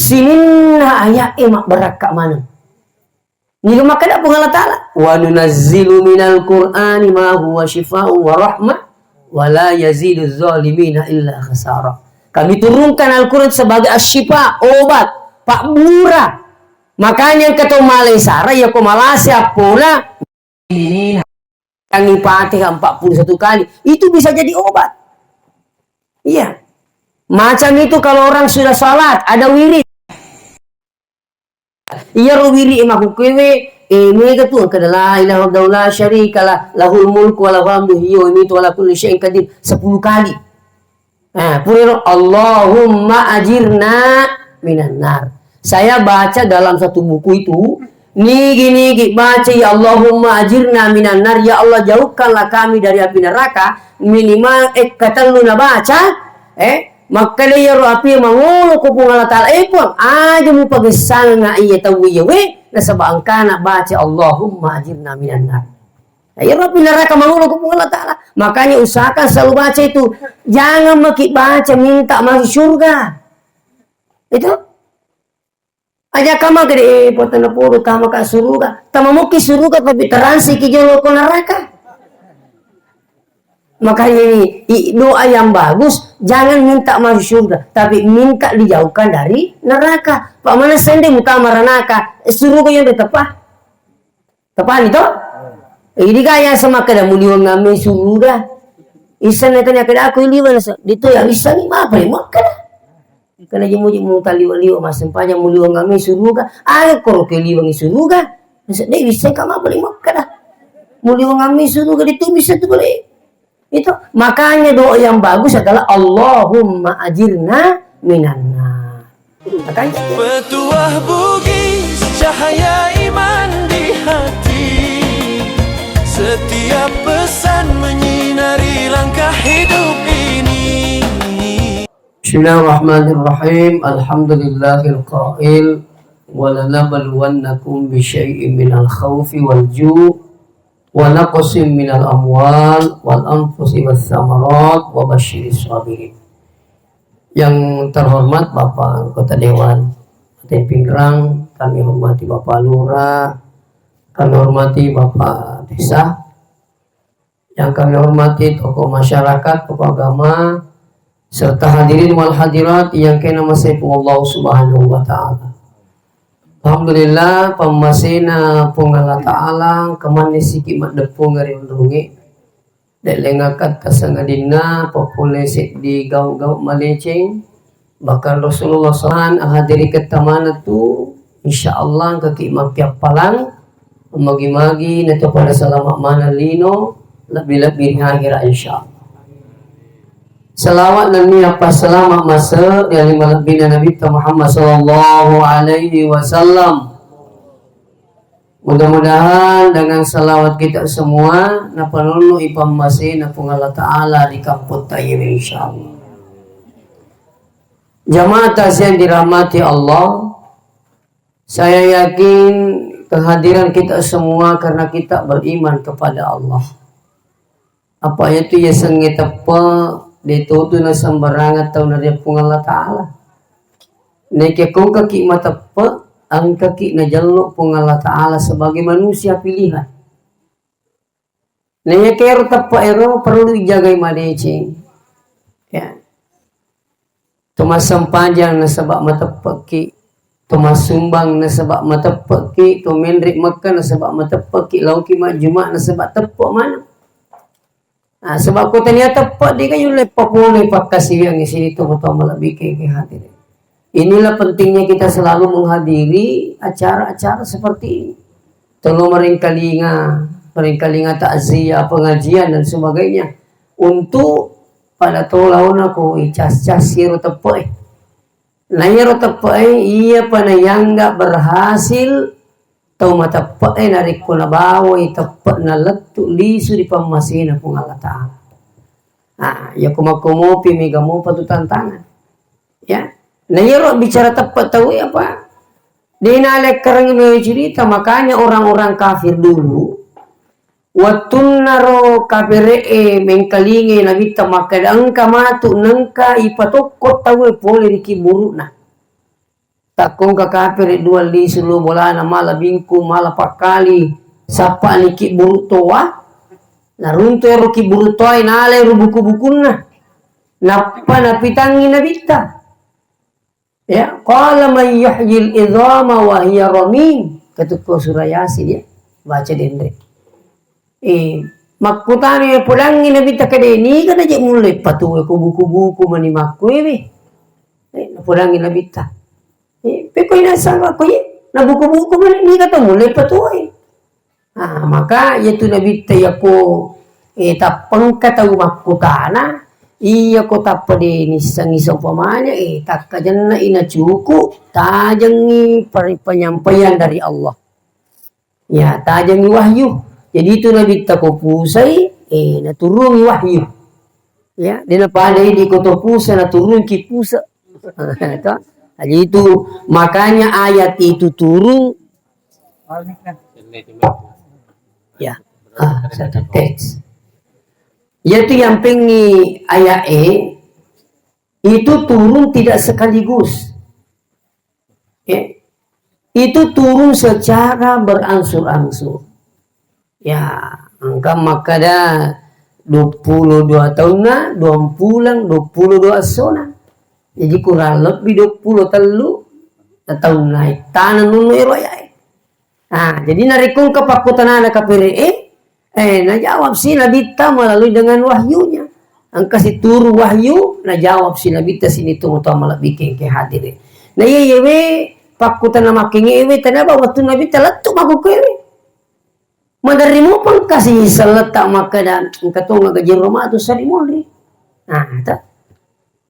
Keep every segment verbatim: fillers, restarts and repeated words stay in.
Sininna aya'e mabbarakka maneng. Niga makkeda Puang Allah Ta'ala, "Wa nunazzilu minal Qur'ani ma huwa syifaa'un wa rahmah, wa la yaziduz zalimina illa khasara." Kami turunkan Al-Quran sebagai asyifa, obat, pabbura. Makanya engka tau malai sara, iya ko malase appona, ini Tangi Fatihah empat puluh satu kali, itu bisa jadi obat. Iya. Macam itu kalau orang sudah salat, ada wirid. Iyaro wirid e makkukkuewe, eh, mega tu, engka la ilaha illallah la syarika lah, lahul mulku wa lahul hamdu, hiyo, yumitu wa ala kulli syai'in qadir, sepuluh kali. Nah, purero, "Allahumma ajirna minan nar." Saya baca dalam satu buku itu, nigi-nigi baca, "Ya Allahumma ajirna minan nar," ya Allah, jauhkanlah kami dari api neraka, minimal, eh, katellu nabaca, eh, makkeda iyaro api mangolo ko Puang Allah Ta'ala, "Eh, Puang, aja mupagessanga iya tau iya we," nasaba engkana baca, "Allahumma ajirna minan nar." Nah, iyaro api neraka mangolo ko Puang Allah Ta'ala. Makanya usahakan selalu baca itu. Jangan maki baca minta masuk surga. Itu. Aja kama gede, eh, potong podo, tama ka suruga. Tama moki suruga, tapi teransi ki jolo ko neraka. Makanya ini, i-, doa yang bagus, jangan minta masuk surga, tapi minta dijauhkan dari neraka. Pak mana sende mutama ranaka, eh, suruga yang tetap ah. Tepani to? Idi gaya semakkeda muliweng ngamme suruga. Isseng natanya keda aku liweng, ditu ya isseng mapa makkeda. Kena jemu-jemu taliwa-liwa massempajang muliweng ngamme suruga. Aga koro ke liweng suruga. Nasa de isseng ka mapa makkeda. Muliweng ngamme suruga ditu bisa tu boleh. Itu, makanya doa yang bagus adalah, "Allahumma ajirna minan nar." Makanya. Petuah Bugis, cahaya iman di hati. Setiap pesan menyinari langkah hidup ini. Bismillahirrahmanirrahim. Alhamdulillahil qail, "Wa lanabluwannakum bisyai'in minal khaufi wal ju', wa naqsim minal amwal wal anfusi was samarat wa basyiris sabirin." Yang terhormat Bapak Anggota Dewan Kabupaten Pinrang, kami hormati Bapak Lurah, kami hormati Bapak Desa, yang kami hormati tokoh masyarakat, tokoh agama, serta hadirin wal hadirat yang kena masepung Allah Subhanahu wa Ta'ala. Alhamdulillah, pammasena Puang Allah Ta'ala, kemanne siki maddeppung ri onrongnge. De'lengakkatta sangadinna papole seddi gau-gau maleceng. Bahkan Rasulullah sallallahu alaihi wasallam ahadiri kettamana tu, insya Allah engkaki makkiappalang, magi-magi nato pada salama maneng lino, lebbi-lebbi ri akhirat, insya Allah. Salawat nennia passalama masse ri ale malebbina Nabitta Muhammad sallallahu alaihi wasallam. Mudah-mudahan dengan salawat kita semua napanonno i pammasena Puang Allah Ta'ala ri kamputta iyewe, insya Allah. Jamaah takziah yang dirahmati Allah, saya yakin kehadiran kita semua karena kita beriman kepada Allah. Apa iyatu yasengnge teppe', de' totu nasembarangeng tau naria Puang Allah Ta'ala. Naekia ko engkaki mateppe', engkaki najello Puang Allah Ta'ala sebagai manusia pilihan. Naiyakiaro teppe' ero perlu ijagai madeceng. Ya. To massempajang nasaba mateppe'ki, to massumbang nasaba mateppe'ki, to menre' Mekka nasaba mateppe'ki, laoki majjuma' nasaba teppe' maneng. Ah, saba' ko tania teppe', de' gaga yulle papole pakkasiwiang sini tomatoa malebbi ke, ke hadir. Inilah pentingnya kita selalu menghadiri acara-acara seperti ini. Tolo maringkalinga, maringkalinga takziah, pengajian dan sebagainya. Untuk pada to laona ko icas-cas iyaro teppe'e. Na iyaro teppe'e, iyapa naiangga berhasil tau mateppe'e narekko nabawai teppe'na lettu lisu ri pammasena Puang Allah Ta'ala. Ah, iya ko makko mopi mega mopa tu tantangan. Ya. Na iyaro bicara teppe' tau e apa? De' nalekkereng mewa cerita, makanya orang-orang kafir dulu, wettunnaro kapere'e mengkalingai Nabitta makkeda engka matu nengka ipatokko tauwe pole ri kiburu'na. Takkongka kapere dua lisu lo bolana, mala bingkung, mala pakkali, sappa ni kibburu toa, naruntu ero kibburu toa, nalai ro buku-bukunna. Nappa napitangngi nabitta. Ya, qala man yuhyil idhama wa hiya ramim. Ketukku surah Yasin ya. Baca denre. Eh, makkutana ya podangngi nabitta kede niga naje mulai patuwe ko buku-buku mani makkuewe. Eh, napodangngi nabitta. Eh, pekko ina sama ko ye, na buku-buku mani niga to mulai patuwe. Ah, maka iyatu nabitta yako, eh, tappengka tau makkutana, iyako tappa de nissengi seumpamanya, eh, takkajenna ina cuku, tajengi per-, penyampaian dari Allah. Ya, tajengi wahyu. Jadi itu nabitta ko pusai, eh, naturungi wahyu. Ya, dena pada idi ko to pusa naturungi pusa. To. Jadi itu makanya ayat itu turun. Ya. Ah, satu teks. Yaitu yang pengi ayat e itu turun tidak sekaligus. Ya. Itu turun secara berangsur-angsur. Ya, engka makkeda duappulo dua taunna, duampulang, duappulo dua essona. Jadi kurang lebih duappulo tellu taunna ittana nunnu ero ayae. Nah, jadi narekko engka pakkutanana kapere'e, eh, najawab si nabitta melalui dengan wahyunya. Engka si turu wahyu, najawab si nabitta sini tu mutu malebbi kengke hadire. Nah, iya, iya we, pakkutana makkengewe, tenaba wettu nabitta lettu makkukewe. Maderri mopa engka si selletta makkeda, engka tonga gajero matu sari monri. Nah, ta.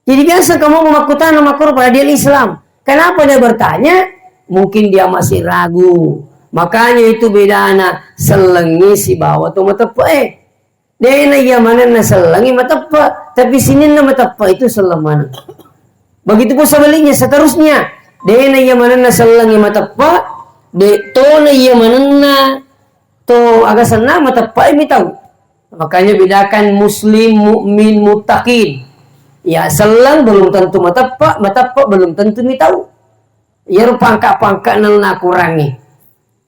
Jadi biasa kamu makkutana makkoro pada dia Islam. Kenapa dia bertanya? Mungkin dia masih ragu. Makanya itu bedana sellengi sibawa to mateppe. Dena iya manenna sellengi mateppe, tapi sininna mateppe itu selleng maneng. Begitupun sebaliknya, seterusnya. Dena iya manenna sellengi mateppe, de tona iya manenna to aga senna mateppe mi tau. Makanya bedakan muslim, mukmin, muttaqin. Ya, selleng belum tentu mateppe, mateppe belum tentu mi tau. Iyaro pangka-pangka nang nakurangi.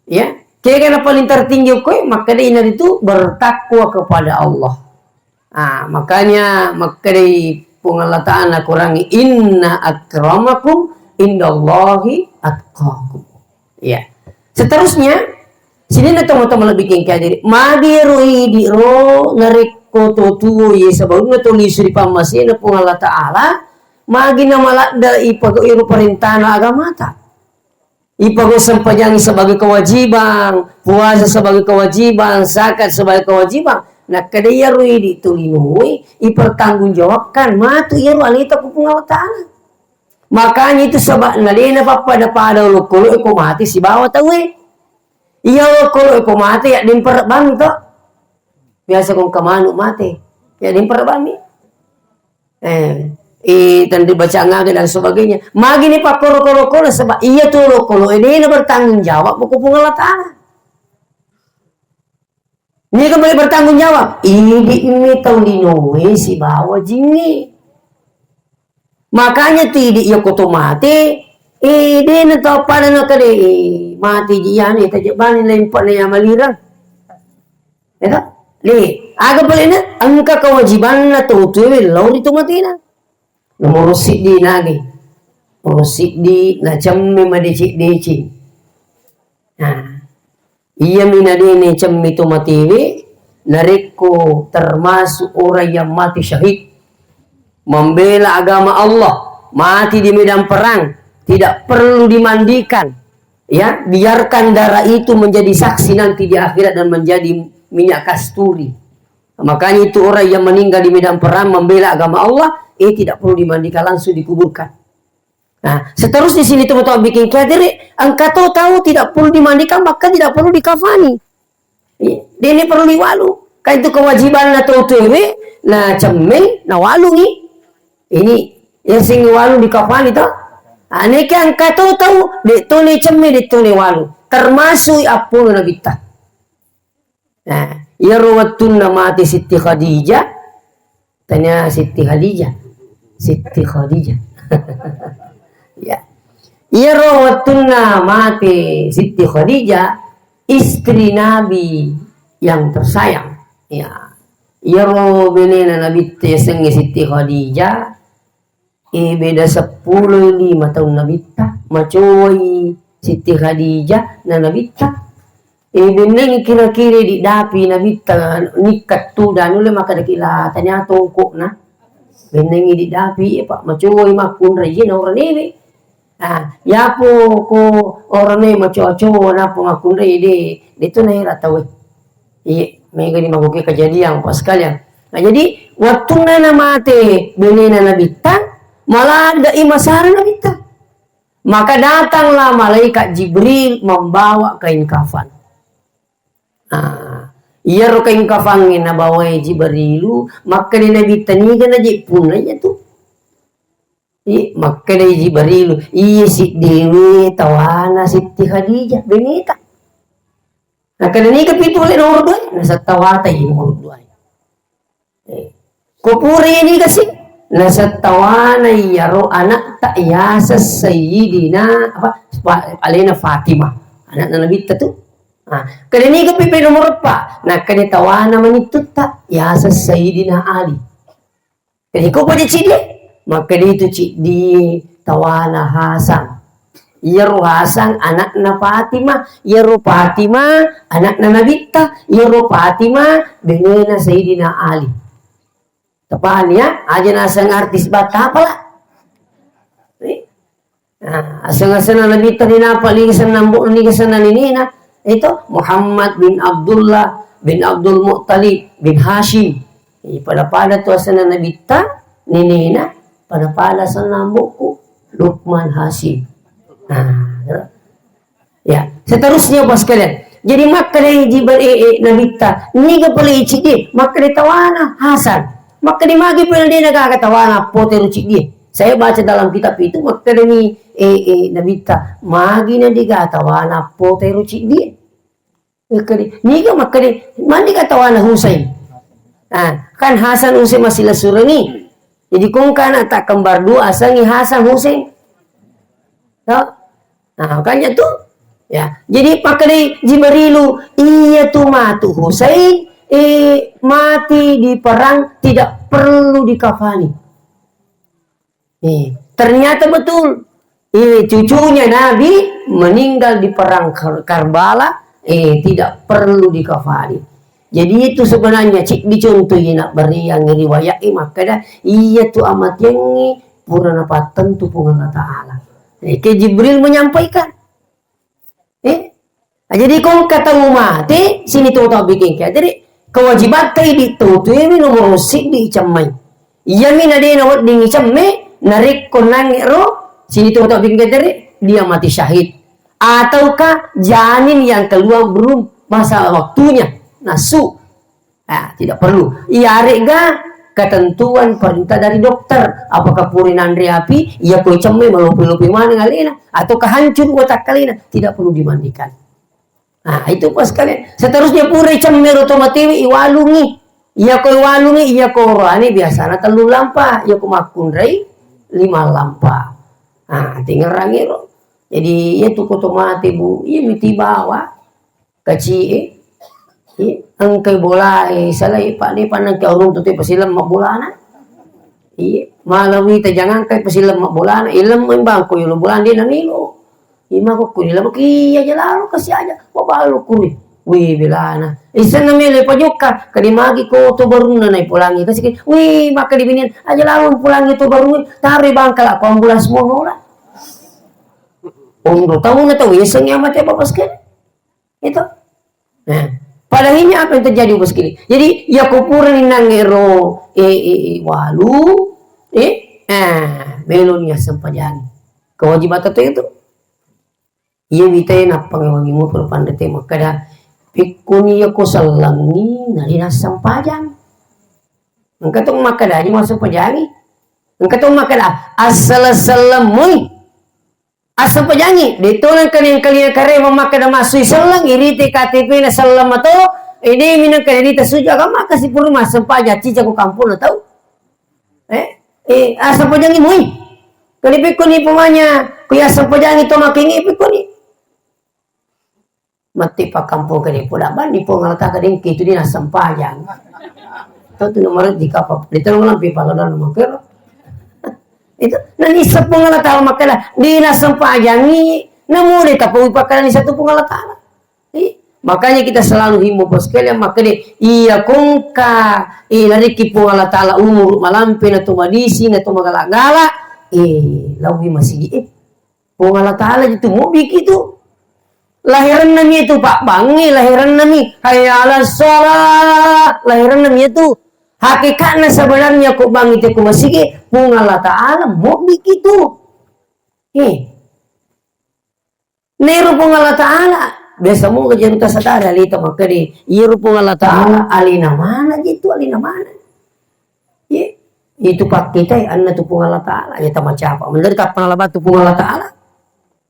Ya, kega na paling tertinggi koe, makkedai naritu bertakwa kepada Allah. Ah, makanya makkedai Puang Allah Ta'ala nakurangi, "Inna akramakum indallahi atqakum." Ya. Seterusnya, sini na teman-teman lebih kengkeng diri. Magi ro idi ro narekko to tuo ye sebelumnya to lisu di pammasena Puang Allah Ta'ala, magi na maladda ipago iro perintahna agamata. Ipagau sempajangi sebagai kewajiban, puasa sebagai kewajiban, zakat sebagai kewajiban. Nakkeda iyaro idi tolinoe, ipertanggungjawabkan matu iyaro aleta ku Puang Allah Ta'ala. Makanya itu sebab nalena pappada-pada olokolo'e ko mate sibawa tauwe. Iya olokolo'e ko mate ya demperrebang to. Biasa kong kemanu mate, ya demperrebang mi. Eh, eh, tenri bacaan aga dan sebagainya. Magi ni pakkorokoro-koro sebab iya tu olokolo, eh, dena bertanggung jawab ko Puang Allah Ta'ala. Ini kan boleh bertanggung jawab. Ini mi tau linoe sibawa jingi. Makanya tu idi iya koto mate, eh, dena tau pada nakade, eh, mate ji ane, tajak bani lempak na ya malirang. Ya toh? Ni, aga pale na engka kewajibanna tau tuwe lao ri tomatena. Nomoro siddi nagi. Nomoro siddi nacemme madeceng-deceng. Nah, iyami nadene cemme tomatewe, narekko termasuk orang yang mati syahid, membela agama Allah, mati di medan perang, tidak perlu dimandikan. Ya, biarkan darah itu menjadi saksi nanti di akhirat dan menjadi minyak kasturi. Makanya itu orang yang meninggal di medan perang membela agama Allah, eh, tidak perlu dimandikan, langsung dikuburkan. Nah, seterusnya sini teman-teman bikin khawatir, engka to tahu tidak perlu dimandikan, bahkan tidak perlu dikafani. Iya, dene perlu diwalu. Kan itu kewajibanna tau tuwe, na cemme, na walungi. Ini yang sing walu dikafani to. Aneke engka to tau, de tone cemme, de tone walu. Termasuk appono nabitta. Nah, iyaro wettunna mate Siti Khadijah, tanya Siti Khadijah. Siti Khadijah. Ya. Iyaro wettunna mate Siti Khadijah, istri Nabi yang tersayang. Ya. Iyaro benena Nabitta yasengnge Siti Khadijah, eh, beda seppulo lima taung Nabitta, macoi Siti Khadijah na Nabitta. Eh, bennengngi kira-kira di dapi Nabitta nikka tuda nulle makkeda kila tanya tongkokna. Bennengngi di dapi, eh, Pak, macoi makkunrai je na uranewe. Ah, yapo ko orane macoa-coa nappa makkunrai de, de tu naera tauwe. Iye, mega di magoke kejadian, Pak, sekalian. Nah, jadi wettunna namate benena Nabitta, maladde'i masara Nabitta. Maka datanglah malaikat Jibril membawa kain kafan. Ah, iyaro kain kafangnge nabawai Jibrilu, makkeda Nabitta niga naje punna iya tu. I, makkedai Jibrilu, "Iya siddiwi tawana Sitti Khadijah, beneta." Nakkeda, "Niga pitu le nomor dua?" Naseng, "Tawata i nomor dua." Eh, ko pura iya niga si? Naseng, "Tawana iyaro anakta yaseng Sayyidina, apa, Fa-, alena Fatimah, anakna Nabitta tu." Ah, keda, "Niga pitu le nomor eppa?" Nakkeda, "Tawana manittutta yaseng Sayyidina Ali." Jadi, ko paja ciddi? Makkeda itu ciddi tawana Hasan. Iyaro Hasan anakna Fatimah, iyaro Fatimah anakna Nabitta, iyaro Fatimah benena Sayyidina Ali. Tapahani ya? Aja naseng artis Batak apalah. Eh? Nah, aseng-asenna Nabitta ni napa liga senna ambo, liga senna nenena. Itu Muhammad bin Abdullah bin Abdul Muttalib bin Hashim. Eh, pada-pada tu asenna Nabitta, nenena, pada-pada asenna amboku, Lukman Hashim. Nah, ya. Seterusnya, Bapak sekalian. Jadi, makkeda Jibril, eh, eh, Nabitta, "Niga pale ciddi?" Makkeda, "Tawana Hasan." Makkeda, "Magi pale dena gaga tawana pote ro ciddi?" Saya baca dalam kitab itu, makkeda ni, eh, eh, Nabitta, "Magi na dega tawana pote ro ciddi?" Makkeda, "Niga?" Makkeda, "Mani ga tawana Husain?" Ah, kan Hasan Husain masih lesurengi. Jadi, kongka anak tak kembar dua, asengi Hasan Husain. Toh? Nah, makanya tuh, ya. Jadi, pakkeda Jibrilu, "Iya tu matu Husain, eh, mati di perang, tidak perlu dikafani." Eh, ternyata betul. Eh, cucunya Nabi meninggal di perang Kar-, Karbala, eh, tidak perlu dikafani. Jadi, itu sebenarnya cik dicontohi nak beriang riwayat, eh, makkeda, "Iya tu amatiangi pura napattentu Puang Allah Ta'ala." Eh, ke Jibril menyampaikan. Eh? Ah, jadi kongka tau mate, sini tau tau bikin kaya. Jadi, kewajibatta idi tau tuewe nomor siddi icemmai. Iyami na dena wedding icemme, narekko nange ro, sini tau tau bikin kaya, dia mati syahid. Ataukah janin yang keluar belum masa waktunya, nasu. Ah, tidak perlu. Iyarega ketentuan perintah dari dokter. Apakah pura nanre api? Iya ko cemme malope-lope maneng alena. Ataukah hancur watakkalena? Tidak perlu dimandikan. Nah, itu pas sekalian. Seterusnya pura cemme ro tomatewe iwalungi. Iya ko iwalungi, iya ko roane biasana tellu lampa. Iya ko makkunrai lima lampa. Nah, tinggal rangero. Jadi, iya tu ko tomate, Bu. Iya miti bawa. Kaci, eh. Iya, engkai bola, eh, salai, Pak, de pannang ke urung tu, tu, pasilemma bolana. Iya, malam ita jangan kai pasilemma bolana. Ilem bangko yolo bolana, de namelo. Ima ko kuri lama ki aja lalu, kasi aja. Ko balu kuri. Wih, belana. Isenna mele pajokka, kadi magi ko to barunna nai polangi. Kasi ki, wih, maka di binian, aja lalu polangi to baru, taro bangkala ko ambulans mono lah. Ondo tau na tau, iseng ya mate apa pas ke? Itu. Nah, padahalnya apa yang terjadi, Bos Kili? Jadi, ya kupuran nange ro, eh, eh, eh, walu, eh, ah, meloni assempajangi. Kewajiban itu. Iya, witae nappangewangi motor pandete makkeda, "Pikkuni yako sellengi nari nassempajang." Engka to makkeda, "Aja massempajangi." Engka to makkeda, "Assele-, sellemmui." Assempajangi, de to nengka nengkalinga kare makkeda massui selleng, irite K T P na selleng mato, eh, de mi nengka rita suju, aga maka sipuru massempajang cica ko kampung na tau. Eh, eh, assempajangi mui. Kali pekkoni pemanya, ku ya sempajangi to makengi pekkoni. Matti pakkampong ke depo daban di Puang Allah Ta'ala dengki itu dina sempajang. Itu tu nomor jika apa? Di tengah lampi pakadon nomor kero. Itu nani sepung Allah Ta'ala makkeda dina sempajangi, namu de tapui pakkadanni satu Puang Allah Ta'ala. Eh, makanya kita selalu himbau bos sekalian, makkeda iya kongka, eh, nariki Puang Allah Ta'ala umur malampe na tu madisi na tu magala-gala, eh, lawi masigi, eh, Puang Allah Ta'ala itu mobiki tu. Lahiranna mi itu Pak Bangi, lahiranna mi hayya 'alas shalah, lahiranna mi itu. Hakikatna sebenarnya ko bangi te ko masigi, Puang Allah Ta'ala mobiki tu. Eh. Nero Puang Allah Ta'ala, biasa mo kejaru tasadari alita makkeda, iyaro Puang Allah Ta'ala alina mana je tu, alina mana. Ye, itu pakkitai anna tu Puang Allah Ta'ala, ya tamacapa. Menurut kapan Allah batu Puang Allah Ta'ala?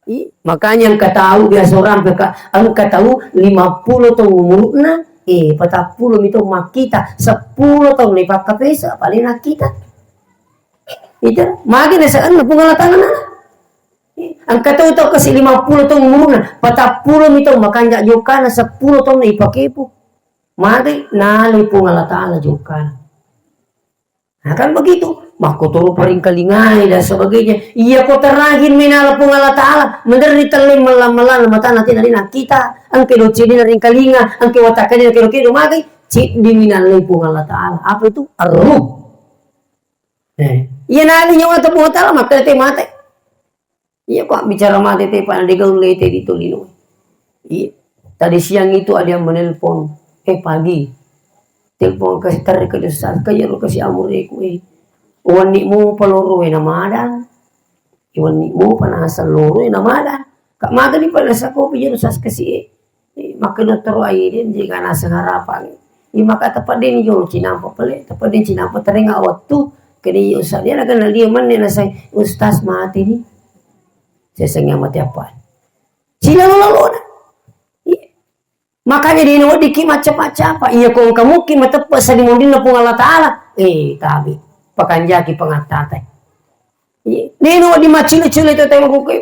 Iya, makanya engka tau biasa orang peka, engka tau lima puluh tahun umurna, eh, patappulo mi tau makkita, seppulo tahun ni pakkapesa, paling nakkita. Itu, magi na seanna Puang Allah Ta'ala na. Engka tau, tau kasi lima puluh taung umurna, patappulo mi taung makanja jokkana, seppulo taung na ipakepo. Magi nalai Puang Allah Ta'ala jokkana. Nah, kan begitu. Makkotoro paringkalingai dan sebagainya. Iya ko terakhir menala Puang Allah Ta'ala, menderri telleng mellang-mellang matana tena ri nakkita, engke docce dina ringkalinga, engke watakka dina kedo-kedo magi, ciddi minallai Puang Allah Ta'ala. Apa itu? Ar-ruh. Eh. Iya nalai nyawa Puang Allah Ta'ala, maka te mate. Iya, ko bicara mate te, Pak, na de gaul le te di tolino. Iya. Tadi siang itu ada yang menelpon. Eh, pagi. Telepon kasi terre ke desa, ke jero kasi amure ku, eh. Wani mu paloro we na madang. Wani mu panasa loro we na madang. Kak maga ni panasa kopi jero sas kasi, eh. Eh, maka dottoro ai, de, jika naseng harapan. Iya, maka tepat de ni jolo cinampa pale, tepat de cinampa tereng waktu. Kene iya ustaz, dia naga nalia menne nasai ustaz mati ni. Saya sengnya mati apa? Sila lolo na. Iya. Makanya de naweddikki macca-macca apa. Iya, ko engka mukki mateppe sadi mondinna Puang Allah Ta'ala. Eh, tabi. Pakanjaki pangattatai. Iya, de nawedding maccule-cule to tau makkukue.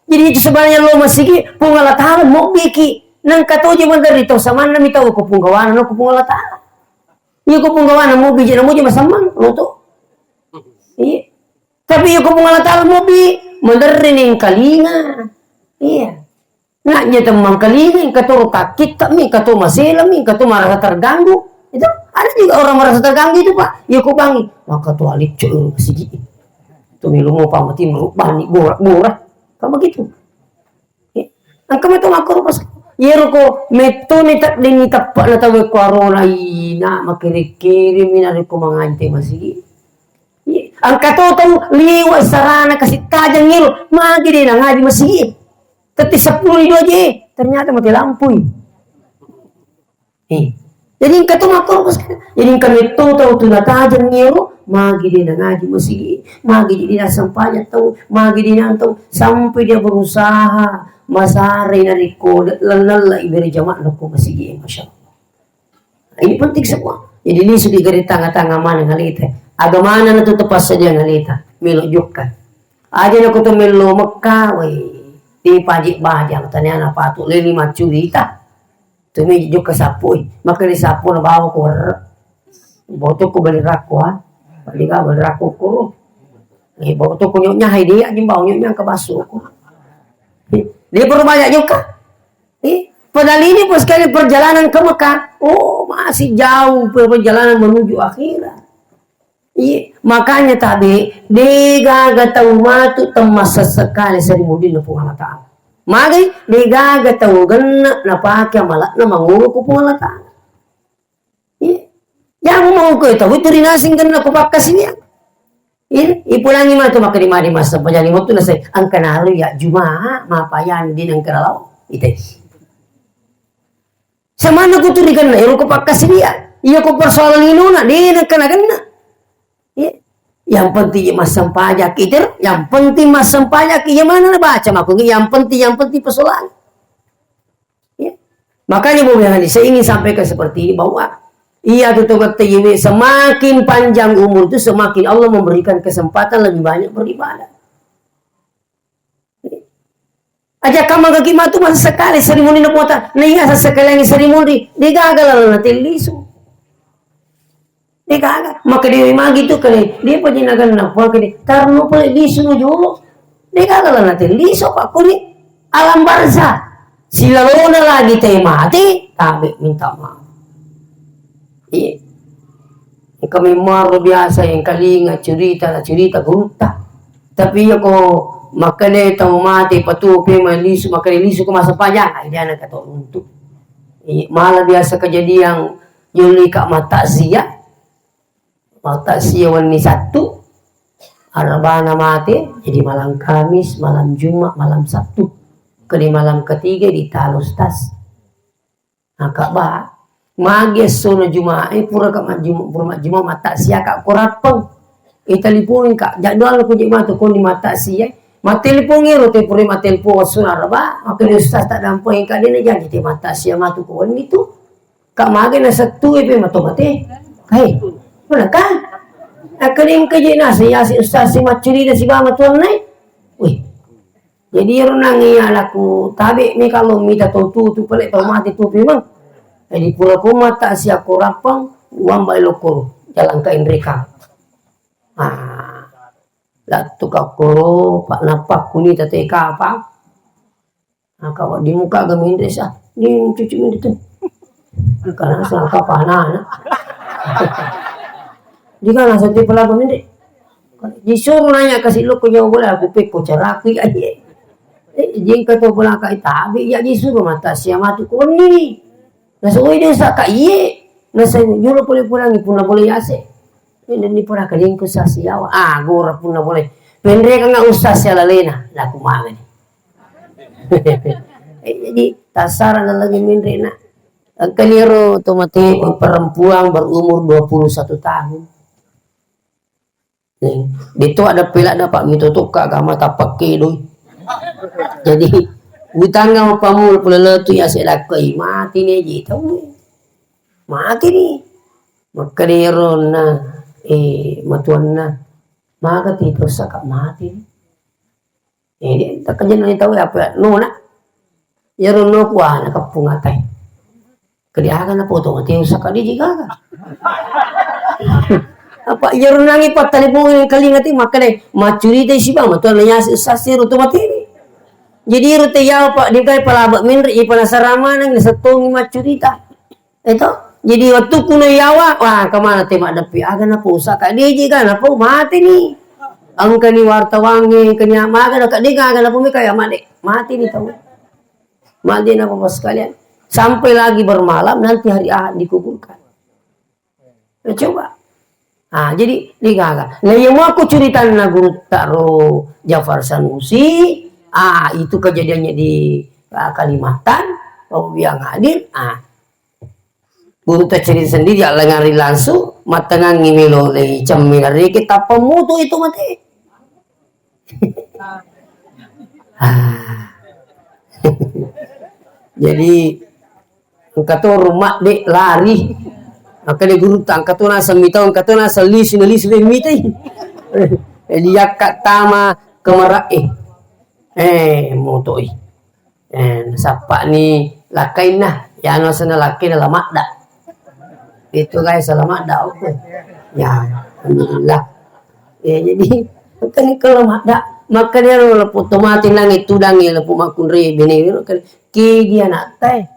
Jadi itu sebenarnya lo masigi, Puang Allah Ta'ala mobbiki. Nengka toje maderri tau samanna mi tau ko punggawana no ko Puang Allah Ta'ala. Iya ko punggawana mobbi je namuji masammang lo to. Iya. Tapi iya ko Puang Allah Ta'ala mobbi, maderri nengkalinga. Iya. Nah, iya temmang kalinga, engka to takkitta mi, engka to masela mi, engka to merasa terganggu. Itu ada juga orang merasa terganggu itu, Pak. Iya ko bangi, maka to alicco ero masigi. Tu melo mo pamati merubani gora-gora. Kan begitu. Eh, engka meto makkoro pas. Iyaro ko metto ni tak deni teppa na tawe ko arona ina makere-kere mi na ko mangante masigi. Iya. Engka to tau liwa sarana kasi tajang ero, magi de na ngaji masigi. Tette seppulo ri dua je, ternyata mati lampui. Eh. Jadi engka to makkoro pas. Jadi engka metto tau tu natajeng ero, magi de na ngaji masigi, magi de na sempajang tau, magi de na tau, sampai dia berusaha masare na riko lella ibere jamaah ko masigi, masya Allah. Ini penting semua. Jadi lisu di gari tanga-tanga mana ngalita. Agamana na tu tepas saja ngalita. Melo jokka. Aja na ko to melo Mekka, wai. Di paji bajang, tanya na patu leli macurita. Tumi jokka sapui. Maka di sapu na bawa ko werre. Bawa to ko bali rako, ha. Bali ka bali rako kuro. Eh, bawa to ko nyonya hai dia, jim bawa nyonya ke baso ko. Eh, dia perlu banyak jokka. Eh, padahal ini pun sekali perjalanan ke Mekah. Oh, masih jauh per-, perjalanan menuju akhirat. Iya, makanya tabe, de gaga tau matu temma sesekali seri mudinna Puang Allah Ta'ala. Magai, de gaga tau genna napake amalakna mangolo ku Puang Allah Ta'ala. Iya. Yang mau ke tau itu rinasing genna ku pakkasiwiang. Iya, ipulangi matu maka di mari masa pajani waktu nasai angka nalu ya Juma'a, mapayani di nengkara lau. Itu. Samanna kutu rigenna, ero ko pakkasiwiang. Iya ko persoalan linona, de nengka nagenna. Iya. Yang penting iya massempajaki, itu, yang penting massempajaki, iya mana na baca mako, yang penting, yang penting persoalan. Iya. Makanya Bu Mehani, saya ingin sampaikan seperti ini, bahwa iya tu togette yewe, semakin panjang umur itu, semakin Allah memberikan kesempatan lebih banyak beribadah. Aja kamma gaki matu man sekali seri munri na pota. Na iya sa sekali seri munri. De gaga laleng na tellisu. De gaga. Maka dewe magi tu kale. De pa jinagan na pua kede. Tarno pole lisu no jolo. De gaga laleng na tellisu pa kuni. Alam barza. Silalona lagi te mati. Tabe minta maaf. Iya. Engka memaro biasa yang kalinga cerita na cerita gurutta. Tapi iya ko makkeda tau mate patu pe mai lisu, makkeda lisu ko masa pajang, ai dia na kato runtu. Iya, malah biasa kejadian yolika mataksia. Mataksia wenni Sattu, arabana mate, jadi malam Kamis, malam Jumat, malam Sabtu. Kede malam ketiga di talo stas. Maka ba, magi essona Jumae, pura ka majjuma, pura majjuma, mataksia ka ko Rappeng. E, telpon ka, jadwal ko je matu ko ni mataksia. Matelpon ero te pura matelpon wassuna araba, maka ni ustaz tak dampeng ka de na janji te mataksia matu ko wenni tu. Ka magi na Settu e pe mato mate. Hai, mana ka? Akadeng ke je na saya si ustaz si maccurita si ba matuanna e. Wih, jadi ero nangi anakku tabe mi kalau mita tau tutu pale tau mate tu memang. Jadi pura ko mata sia ko Rappeng, uang bai lokoro jalan ka Indreka. Ah, lattu ka koro, pak napak kuni tete kapa. Nah, kawa di muka ga mindre sa, di cuci mindre tu. Karena sa kapa anak. Di kana sa te pelaba mindre. Disuruh nanya kasih lo ko jawab bola aku peko caraku ya ye. Eh, jengka to bola ka tabe ya disuruh mata sia matu koni. Nasa, "Oi, de sa ka iye." Nasa, "Jolo pole pulangi punna pole yase." Ini ni pura kalingku sa siawa. Ah, gora punna pole. Pendekanga ustaz sialalena. Laku mangani. Eh, jadi, tasara na lagi mindre na. Engka ni ero to mate perempuan berumur dua puluh satu tahun. Nih, de to ada pela dapat mito tokka agama tapakkedoi. Jadi, utanga mapamula pole letu ya sedakkai mati ni ji tau. Mati ni. Makkeda ero na, eh, matuanna. Maga ti to saka mati ni. Eh, takkajenna tau apa nona. Iyaro no kuana kappung atai. Kedi aga na potong ati usaka diji gaga. Apa iyaro nangi pattalipungi kalinga ti makkeda maccurita isi bang matuanna yasi sasiro to matini. Jadi ro te yawa pa dikai palaba menre i panasara maneng ni settongi maccurita. Eto, jadi wettukku no yawa, wah, kemana te maddepi? Aga na posa ka deje ga na po mate ni. Engka ni wartawangnge, engka ni amaga na ka de gaga na po meka ya made. Mate ni tau. Mate na po sekalian. Sampai lagi bermalam, nanti hari Ahad dikuburkan. Ya, coba. Ah, jadi de gaga. Nah, iya mau aku ceritain na guru taro Jafar Sanusi. Ah, itu kejadiannya di, ah, Kalimantan. Oh, yang hadir. Ah, Guru taccerita sendiri, allangari langsung, mattengangngi melo le cemmi nareke tappa mutu itu mate. Ah. Jadi, engka to rumah dek lari. Maka dia guru tak, engka to naseng mitau, engka to naseng lisu, na lisu dek mitai. Jadi, yakka tama kemera, eh. Eh, mutoi. Eh, nasappa'ni lakkainna, yanu asenna lakkainna La Madda. Itu guys, La Madda, oke. Ya, alhamdulillah. Ya, jadi, makanya kalau Madda, makanya lo lepu tomati nangi tudangi lepu makunri bini, kan, ki dia nak teh.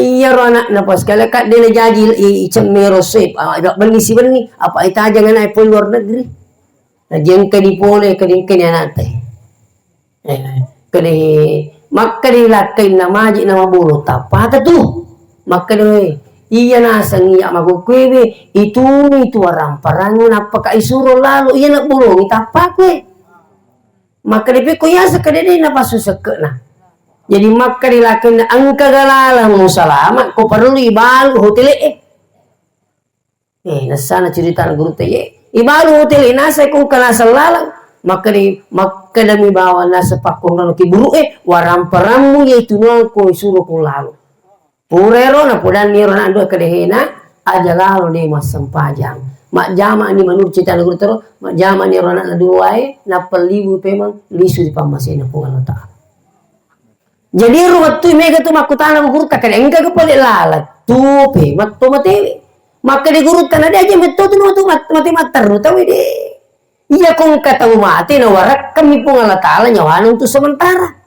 Iyaro ana'na pas kale kadde najaji i, i cemmero sep, ah, ida benni sibenni, apa itajang ana'e pole luar negeri. Naji engka dipole, kede engkani ana'te. Eh, kede makkede lakkainna maji na mabolo, tappaka tu. Makkede, iya naseng iya magokkoe, ituni tu waramparang, nappaka isuro lalo, iya nabbolongi tappakue. Makkeda pekko yaseng kedede napassu sekke'na. Jadi makkeda lakkainna engka galaleng musalama ko parellu ibalu hotele'e. Eh, nassana ceritana gurutta ye. Ibalu hotele'e naseng ko engka naseng laleng. Makkeda, makkedami bawang naseng pakkonrano ki buru'e, waramparammu ye tunuang ko isuro ko lalo. Purairo napodanni ero anak dua kedehena, aja lalo de massempajang. Majjamani menurut cerita guru tero, majjamani ero anakna duae, nappa libu pemeng lisu ri pammasena Puang Allah Ta'ala. Jadi ero wettu mega tu makkutana gurutta, kada engka ke pale lala, tupe, matto matewe. Makkeda gurutta, na de aja metto tu matu mat-, mate matteru tau de. Iya ko engka tau mate na warakkammi Puang Allah Taala nyawana untuk sementara.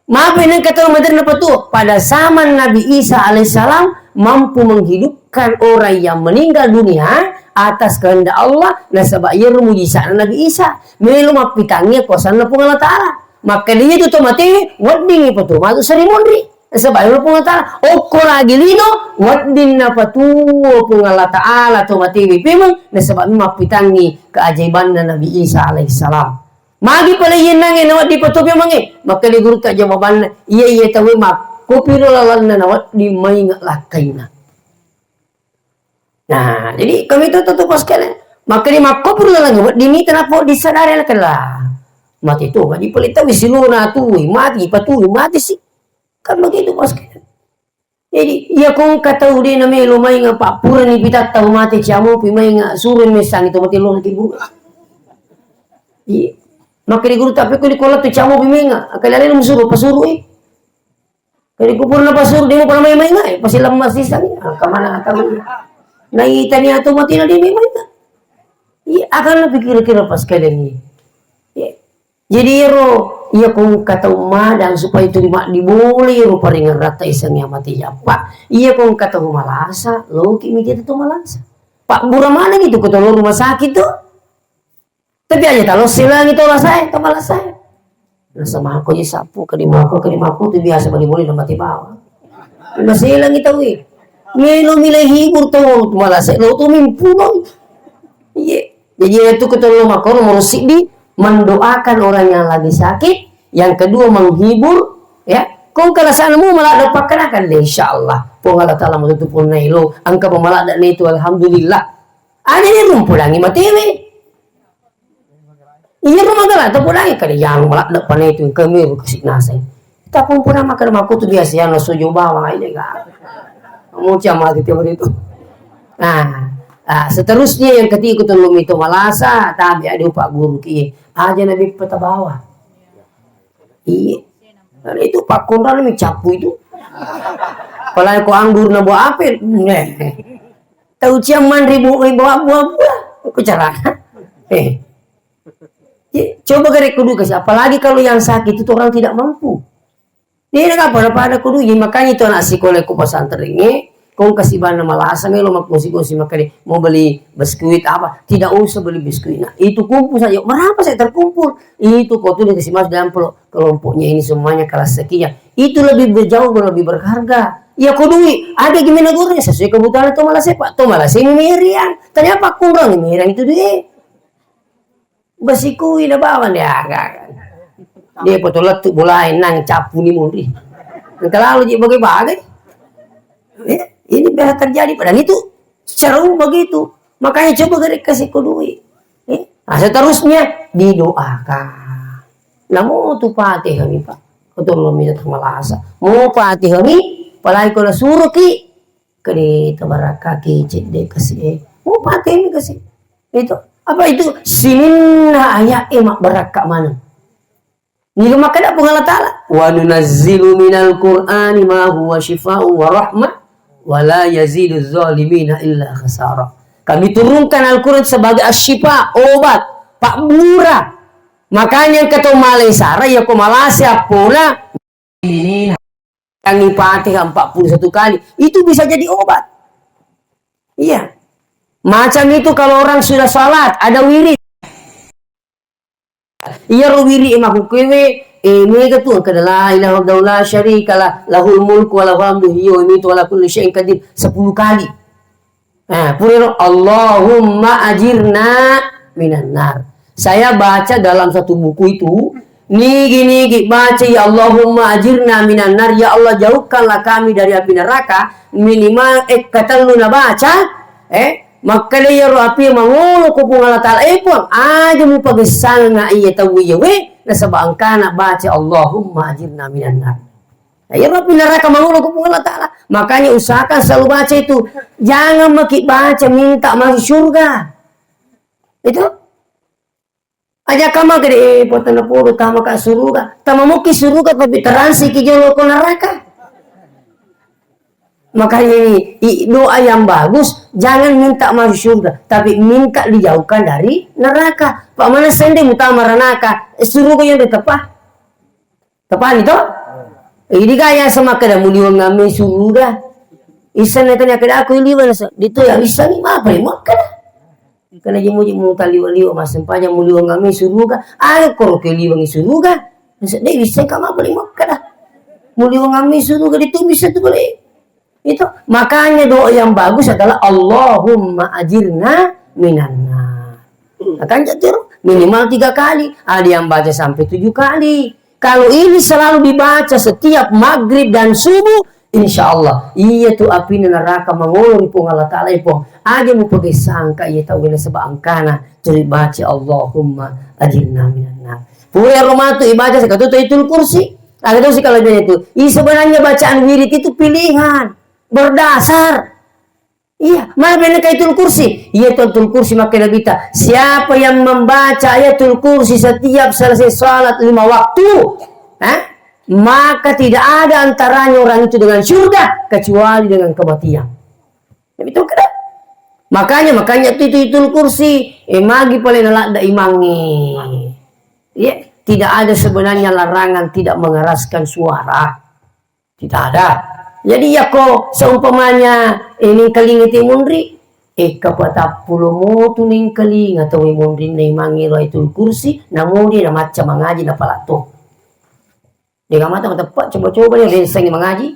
Mape nengka tau maderna patu, pada zaman Nabi Isa alaihissalam mampu menghidupkan orang yang meninggal dunia atas kehendak Allah, nasaba iyaro mujizatna Nabi Isa. Melo mappitangngi kuasanna Puang Allah Taala. Makkeda iya tu to mate, weddingngi patu matu seri monri. Nasaba iyaro Puang Allah Taala. Okko lagi lino, wedding napatuo Puang Allah Taala to mate we pemeng, nasaba mappitangngi keajaibanna Nabi Isa alaihissalam. Magi pale iyennangnge nawedding patuo pemengnge? Makkeda gurutta jawabanna, iya, iya tauwe makkopiro lalenna nawedding mainga lakkainna. Nah, jadi kami itu tetap pas kalian. Makkeda makkopiro lalenna wedding mita nappa disadari lakkainna. Mati tu, ngaji pale tauwe silona tu, mati, patui, mati sih. Kan begitu pas kalian. Jadi, iya ko engka tau de namelo mainga pappurani pitatta mate ciamopi mainga suro messangi to mate lona kiburu. Iya. Makkeda gurutta, tapi ko di kola tu ciamopi mainga, akali alena musuro pasuru eh. Kali kupurna pasuru demo pernah main mainga eh, pasti lemas sisang. Ah, kemana tahu. Nah, itani atau mati na de mainga. Iya, akan lebih kira-kira pas kalian ini. Iya. Jadi ero, iya ko engka tau madang supaya tuli maddibolai ero paringerratta isengnge mate jappa. Iya ko engka tau malasa, loki mi tau malasa. Pabbura maneng itu ko tau rumah sakit tu. Tapi aja talo silangi tau malasae, tau malasae. Rasa mako je sapu, kadi mako, kadi mako tu biasa bali-bali na mate bawang. Maselangi tauwe. Melo milai hibur tau malasa, lo tu mimpuno. Iya. Jadi itu ketemu mako nomor siddi, mendoakan orang yang lagi sakit, yang kedua menghibur, ya. Kong kalau sana mau malah ada pakan akan deh, insya Allah. Pong Allah Taala mau tutup pun nailo, angka pemalah dan itu alhamdulillah. Ada ni rumpulangi matewe. Iya rumah gala, tapi udah kali yang malah ada panetu, kami kasih nasi. Tapi pun pernah makan mako tu biasa ya, nasi jo bawang aja kan. Mau ciamati tiap hari itu. Nah, ah, seterusnya yang ketiga tu lumi tu malasa, tapi ada Pak Guru ki, aja nabi peta bawah. Iya. Karena itu Pak Konral mi capu itu. Apalagi ko anggur na buah apel, neh. Tau ciang manre bu-, buah, buah, buah. Aku cara. Eh. Ya, coba gare kudu kasih, apalagi kalau yang sakit itu orang tidak mampu. Dia nak apa, apa ada kudu, ya, makanya itu anak sekolah ku pesantren ini, kong kasih bana malasa, melo makusi-kusi makanya mau beli biskuit apa, tidak usah beli biskuit. Nah, itu kumpul saja, berapa saya terkumpul, itu kau tulis kasih masuk dalam pelo-, kelompoknya ini semuanya kelas sekian. Itu lebih berjauh, lebih berharga. Ya, kau duit, ada gimana guru, sesuai kebutuhan atau malah siapa, atau malah sini meriang. Ternyata kurang meriang itu duit. Basikui na bawang dia, aga. Dia foto lettu bolae nang capu ni muri. Engka lalo ji bagai-bagai. Ya, ini biasa terjadi, padahal itu secara umum begitu. Makanya coba gare kasih ko duit. Ya. Nah, seterusnya didoakan. Namo tu Fatihah mi, Pak. Ketua minta malasa. Mau Fatihah mi, apalagi kalau suruh ki. Kede tabarakaki cedde kasi e. Oh, pake mi kasi. Itu. Apa itu? Sininna ayat e mabbarakka maneng. Niga makkeda Puang Allah Taala, "Wa nunazzilu minal Qur'ani ma huwa syifaa'un wa rahmah wa la yazidu zalimina illa khasara." Kami turunkan Al-Quran sebagai asyifa, obat, pabbura. Makanya engka to malai sara, ya ko malase appona, ini Tangi Fatihah empat puluh satu kali, itu bisa jadi obat. Iya. Macam itu kalau orang sudah salat, ada wirid. Iya ro wirid e makkukkuewe, eh, mega tu, kada la ilaha illallah syarika lah, lahul mulku wa lahul hamdu, hiyo, ini tu ala kulli syai'in qadir, sepuluh kali. Nah, puriro, "Allahumma ajirna minan nar." Saya baca dalam satu buku itu, nigi-nigi baca, "Ya Allahumma ajirna minan nar," ya Allah, jauhkanlah kami dari api neraka, minimal, eh, katellu na baca, eh, makkeda iyaro api mangolo ko Puang Allah Taala, eh, Puang, aja mupagessanga iya tau iya we, nasaba engkana baca, "Allahumma ajirna minan nar." Nah, iyaro api neraka mangolo ko Puang Allah Taala. Makanya usahakan selalu baca itu. Jangan maki baca minta masuk surga. Itu. Aja kama gede, eh, potana podo tama ka suruga. Tama muki suruga tapi taransiki jolo ko neraka. Makanya ini, i-, doa yang bagus, jangan minta masuk surga, tapi minta dijauhkan dari neraka. Pak mana sende mutama ranaka, eh, suruga yang tetap ah. Tepani to? Idi gaya sama kada muliwang ngame suruga. Isan na tanya kada aku liwang sa. Dito ya isan ni mapa ni makkada. Kana jimu jimu taliwa liwa masempanya muliwang ngame suruga. Ayo koro ke liwang suruga. Nasa deh bisa kama apa ni makkada. Muliwang ngame suruga dito bisa tu boleh. Itu makanya doa yang bagus adalah Allahumma ajirna minannar. Akan jatiro minimal tiga kali. Ada yang baca sampai tujuh kali. Kalau ini selalu dibaca setiap maghrib dan subuh, insya Allah, iya tu api neraka mangolo ri Puang Allah Ta'ala, eh, Puang. Aja mu pakai sangka iya tau wena sebab angkana, jadi baca Allahumma ajirna minannar. Pura romatu ibaca sekatutu itu kursi. Ada tu sih kalau itu. Ih, sebenarnya bacaan wirid itu pilihan. Berdasar. Iya, mana benar Ayatul Kursi? Iya, Ayatul Kursi makkeda Nabitta, siapa yang membaca Ayatul Kursi setiap selesai salat lima waktu, ha? Maka tidak ada antaranya orang itu dengan surga kecuali dengan kematian. Betul kada? Makanya, makanya itu, itu Ayatul Kursi, eh, magi pale naladda imangnge. Iya, tidak ada sebenarnya larangan tidak mengeraskan suara. Tidak ada. Jadi, yako seumpamanya, eh, nengkalinga te munri, eh, kapatappulo motu nengkalinga tau munrinna imangnge Ayatul Kursi, namodi namacca mangaji napalatto. Dega mata mateppe, coba-coba ya, bensengi mangaji.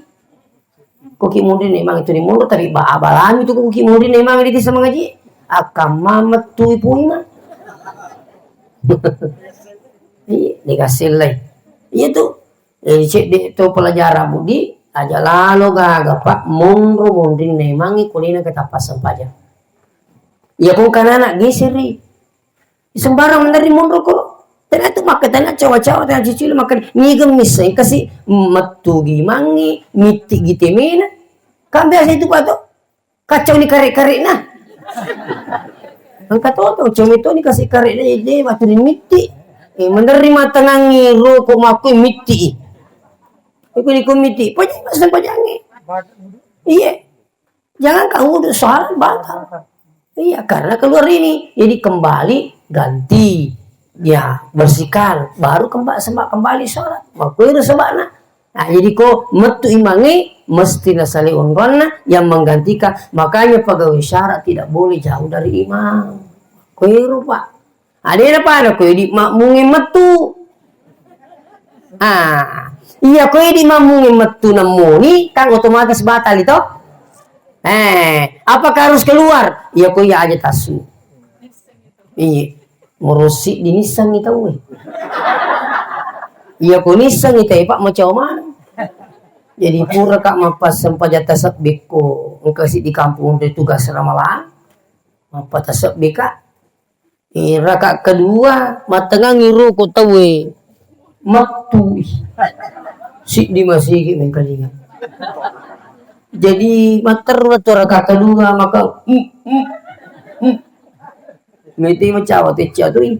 Koki munrinna imang itu di munro, tapi ba-, abalami tu koki munrinna imang di desa mangaji. Akamma mettui pui ma. Iya, dega sellai. Iya tu. Jadi, cedde to pelajaran budi, aja lalo gaga, Pak, monro monrinna imangnge ko dena ketappa sempajang. Iya, ko engka anak geseri. Sembarang meneri monro ko. Tena tu makkeda tena cawa-cawa, tena cicil makkeda, niga misseng kasi mettu gi mangi, mitti gi temena. Kan biasa itu, Pak, to. Kacau ni kare-karena. Engka to, to, cumi to ni kasi karena, jadi waktu ni mitti. Eh, menerima tenangi roko makku mitti. Iku ni ku mitti. Pajang, pajang, pajangi. Iya. Jangan kau udah sholat batal. Iya, karena keluar ini. Jadi kembali ganti. Ya, bersihkan. Baru kembali, sembah kembali sholat. Makku itu sebabnya. Nah, jadi ko mettu imangnge mesti nasale onronna yang menggantikan. Makanya pegawai syarat tidak boleh jauh dari imam. Koero, Pak. Adena pada ko di makmunge mettu. Ah, iya ko di makmunge mettu namoni kan otomatis batal itu. Eh, apakah harus keluar? Iya ko iya aja tasu. Iya. Murusi dinissengi tauwe. Iya, ko nissengi tauwe, Pak, macau maneng. Jadi, pura ka mappassempajang tasebbikku, engka si di kampung de tugas ramalang, mappatasebbi ka. Eh, raka kedua, mattengangi roko tauwe. Mettu. Siddi masigi mengkalinga. Jadi, matteru tu raka kedua, maka, mm, mm, mm. Mete macawa tecca tu, i.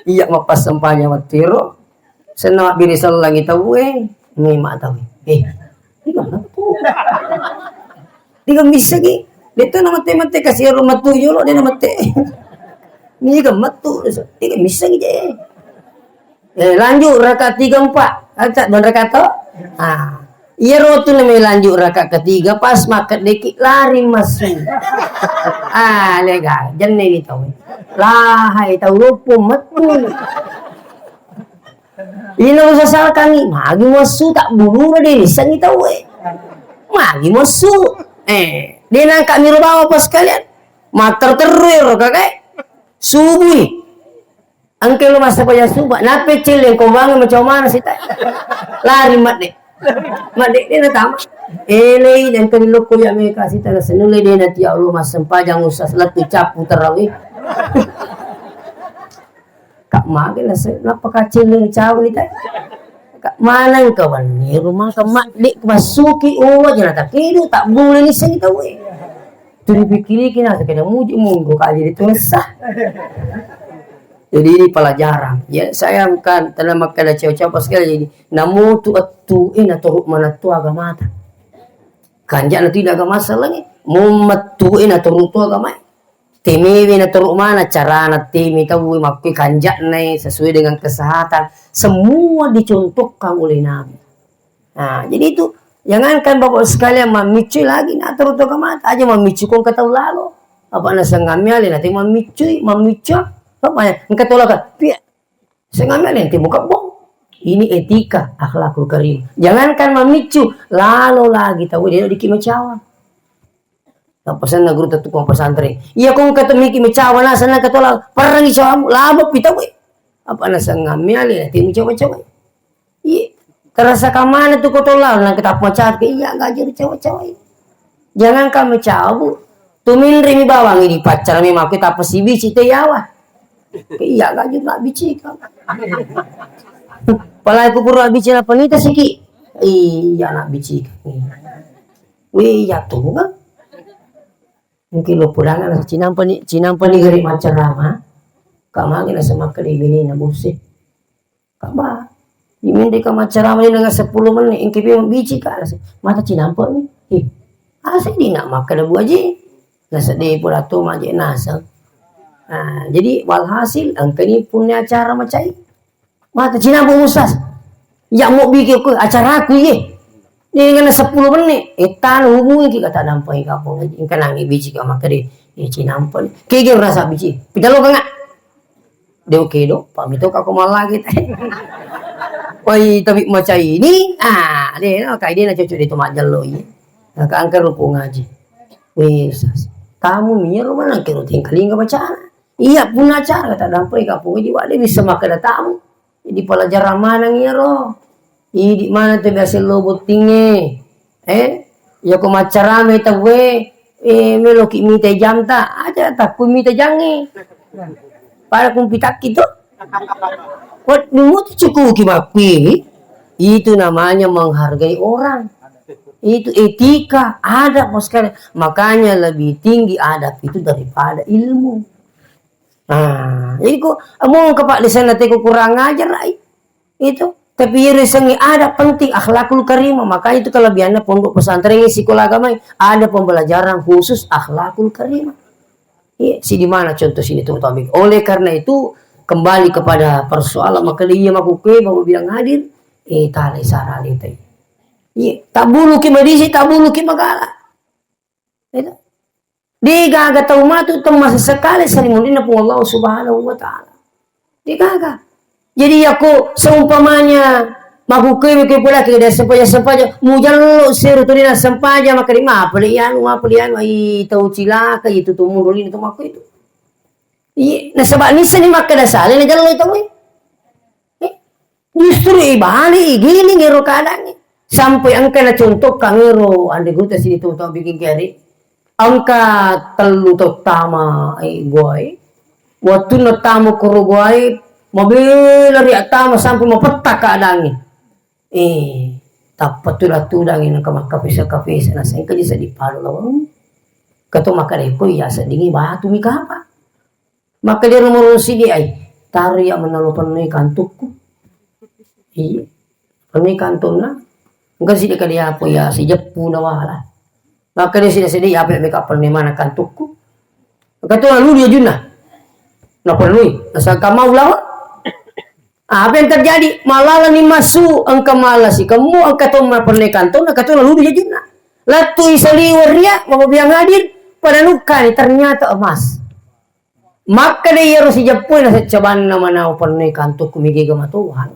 Iya, mappassempajang mattiro. Senna mabbiri sellangi tauwe, mema tauwe. Eh, di mana tu? Di kan bisa ki? Deto na mate-mate kasi ero matu yolo de na mate. Ni kan matu, di kan bisa ki je. Eh, lanjut rakaat tiga empat. Acak dua rakaat to? Ah. Iyaro tu namanya lanjut rakaat ketiga, pas maket deki lari massu. Ah, lega, jenne ni tau. Lahai tau loppo metu. Ina usasalkangi, magi massu tak bulu na de nissengi tau e. Magi massu. Eh, de nangka miro bawa pas kalian. Mater terru ero kakae. Subui. Engka lo massempajang suba, nappe celleng ko bangngi macam mana sita. Lari madde. Madde de natama. Elei dan kali lokko ya meka sita na senule de nanti ya Allah massempajang usas lettu cappu tarawe. Kak mage na se, napa kacelleng cawe ni tai. Kak maneng ka wanni rumah ka madde masuki, oh, jana takidu tak boleh ni seni tawe. Tuli pikiriki naseng, kena muji mundu ka jadi tulessa. Jadi ini pelajaran. Ya, saya bukan tena makkeda cawa-cawa sekali, jadi namutu ettu, eh, naturu manettu agamata. Kanja'na tu agama sellengnge, mumettu, eh, naturu tu agama. Temewe naturu mana carana teme tau makkui kanja'na sesuai dengan kesehatan. Semua dicontohkan oleh Nabi. Nah, jadi itu jangankan Bapak sekalian mammiccui lagi, nah, terus tu mata aja mammiccu kong ketau lalo. Apa nasengngammi ale nanti mammiccui, mammiccu. Apa ya? Engka tolak kan? Pia. Sengammi ale nanti buka bong. Ini etika akhlakul karim. Jangankan mammiccu, lalo lagi tahu dia dikit macawa. Nappasenna guru tettu ko pesantren. Iya, ko engka to miki mecawa naseng engka to la-, perrengi cawamu, labo pi tau e. Apa nasengngammi ale, ati mecawa-cawa. Iya, terasa kamana tu ko to la, nang kita macawa, iya, enggak jadi cawa-cawa. Jangan kamu cawa, Bu. Tu minri mi bawang ini pacar mi maku tappa sibici te yawa. Iya, enggak jadi nak bici ka. Palai ku pura bici apa nita siki. Iya, nak bici ka. Wih, ya tuh kan. Mungkin lo pudangan nasa cinampa ni, cinampa ni gari maccarama. Ka magi nasa makkeda bini na bosse. Ka ba. Diminta ka maccarama ni dengan sepuluh menit, engke pi mabbici ka nasa. Mata cinampa ni. Eh, asa di nak makkeda Bu Aji. Nasa de pura to maje nasa. Nah, jadi walhasil engka ni punya acara macai. Mata cinampa Ustaz. Ya mau bikin aku acaraku ye. Ni ngana sepuluh menit. Eh, tanu hubungi ki kata nampai kapong. Engka nangi bici ka makkeda. Eh, cinampa ni. Kege rasa bici. Pitalo ka nggak? De oke do. Pamito ka ko malagi te. Wai, tapi macai ni. Ah, de, no, kai de na cocok de to majallo ye. Nah, ka angka ruku ngaji. Wih, Ustaz. Kamu miro mana kiro tingkalinga bacana. Iya, punna acara taddampei kapong idi, wade bisa makkeda tamu. Jadi pelajaran maneng iyaro. Idi mana tu biasa lo bottingnge. Eh, yako maccarame tauwe, eh, meloki mita jamta, aja takku mita jangnge. Pada kumpitakki tu. Wat, mutu cukuki makkui. Itu namanya menghargai orang. Itu etika, adab, Bos, sekalian. Makanya lebih tinggi adab itu daripada ilmu. Nah, jadi ku, mau ke Pak di sana teko kurang ajar ai. Itu. Tapi irisengi adab penting, akhlakul karimah. Makanya itu kelebihannya pondok pesantren, sekolah agama, ada pembelajaran khusus akhlakul karimah. Iya, si di mana contoh sini tuh, Tommy? Oleh karena itu, kembali kepada persoalan, maka dia maku kue, Bapak bilang hadir, eh, tale sarale tai. Iya, tabulu ki madisi, tabulu ki magala. Itu. Degaga tau matu temma sesekali salimuddinna Puang Allah Subhanahu wa Ta'ala. Degaga. Jadi, yako seumpamanya makkukkuemi ke pulaki de sempajang-sempajang, mujallo sero tu de nassempajang, makkeda, "Mapeli anu, mapeli anu, ai tau cilaka itu tu mundur ini tu makku itu." Iya, nasaba nissani makkeda sale, najallo tau e. Eh, justru ibali, igiling ero keadaangnge. Sampai engka nacontohkan ero, ande guta sini tu tau bikin kere. Engka tellu tau tama, eh, goae. Wattunna tama koro goae, mabela ri attama sampai mapetta keadaangnge. Eh, tappa tudang-tudangi nengka makkapesa-kapesa, nasengka ji seddi palo lawang. Kato makkeda ko iya seddingi batu mi kapa. Makkeda ro moro sidi ai, taro iya menalo pennoi kantukku. Iya. Pennoi kantonna. Engka sidi kade apa ya, sijeppu nawala. Makkeda sidi-sidi apa ya meka pennoi mana kantukku. Engka tu lalu dia junna. Na pennoi, nasangka mau lawa. Apa yang terjadi? Malalani massu, engka mala sikemmu, engka tomma pernai kantong, engka tona ludu jajunna. Lattui saliweng ria, mapabiang hadir, pada nukkani, ternyata emas. Makkeda iyaro sijeppue, naseccabanna manawa pernai kantongku, migega matoha.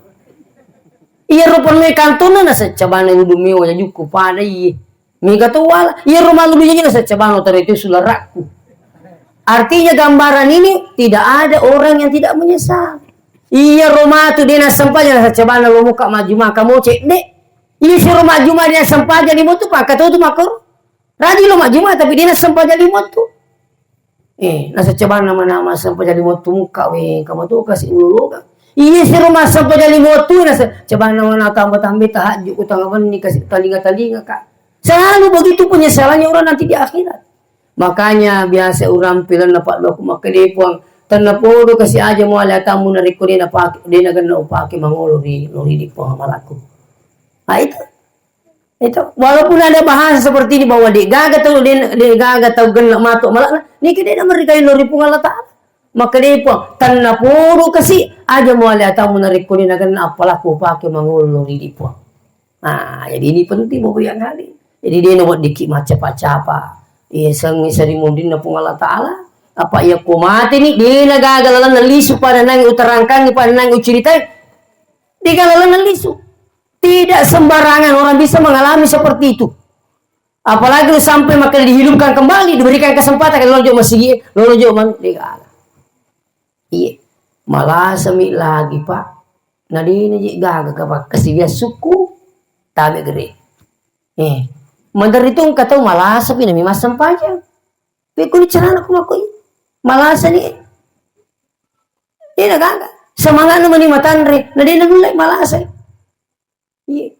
Iyaro pernai kantongna, naseccabanna ludu mewa jajukku, pada iye. Mega to wala, iyaro malludu jaji naseccabanna tare tu sularakku. Artinya gambaran ini tidak ada orang yang tidak menyesal. Iyaro matu de nassempajang naseccabanna lo muka majjuma kamu cedde. Iya siro majjuma de nassempajang limo tu pakka tu makor. Rajin lo majjuma tapi de nassempajang limo tu. Eh, naseccabanna mana massempajang limo tu muka we kamu tu kasi ulologa. Iya siro massempajang limo tu naseccabanna mana tambah-tambah tahajud utang apa ni kasi talinga-talinga ka. Selalu begitu penyesalannya orang nanti di akhirat. Makanya biasa urang pilenna paddoku makkeda, "Puang, tennapodo kasi aja muale atammu narekko de napake, de nagenna upake mangolo ri, lo ridi Puang amalakku." Ah, itu. Itu. Walaupun ada bahasa seperti ini bahwa de gaga tau, de, de gaga tau genna matu amalakna, niki de namarikai lo ri Puang Allah Ta'ala. Makkeda, "Puang, tennapodo kasi aja muale atammu narekko de nagenna appalakku upake mangolo lo ridi Puang." Nah, jadi ini penting, Bapak yang hadir. Jadi, de naweddikki maccapa-capa. Iya, seng seri munrinna Puang Allah Ta'ala. Apa iya ko mate ni, de nagaga lalenna lisu pada nangi uterangkangi, pada nangi uceritai. De gaga lalenna lisu. Tidak sembarangan orang bisa mengalami seperti itu. Apalagi lu sampai makkeda dihidupkan kembali, diberikan kesempatan, kalau lonjo masigi, lonjo man, de gaga. Iya. Malasami lagi, Pak. Na dena je gaga ka pakkasiwiang sukku, tabe gere. Eh, maderri tu engka tau malasa pi nami massempajang. Pekko ni carana ku makkoi. Malasa ni. Dena gaga. Semangatna mani matanre, na dena nulle malasa. Iya.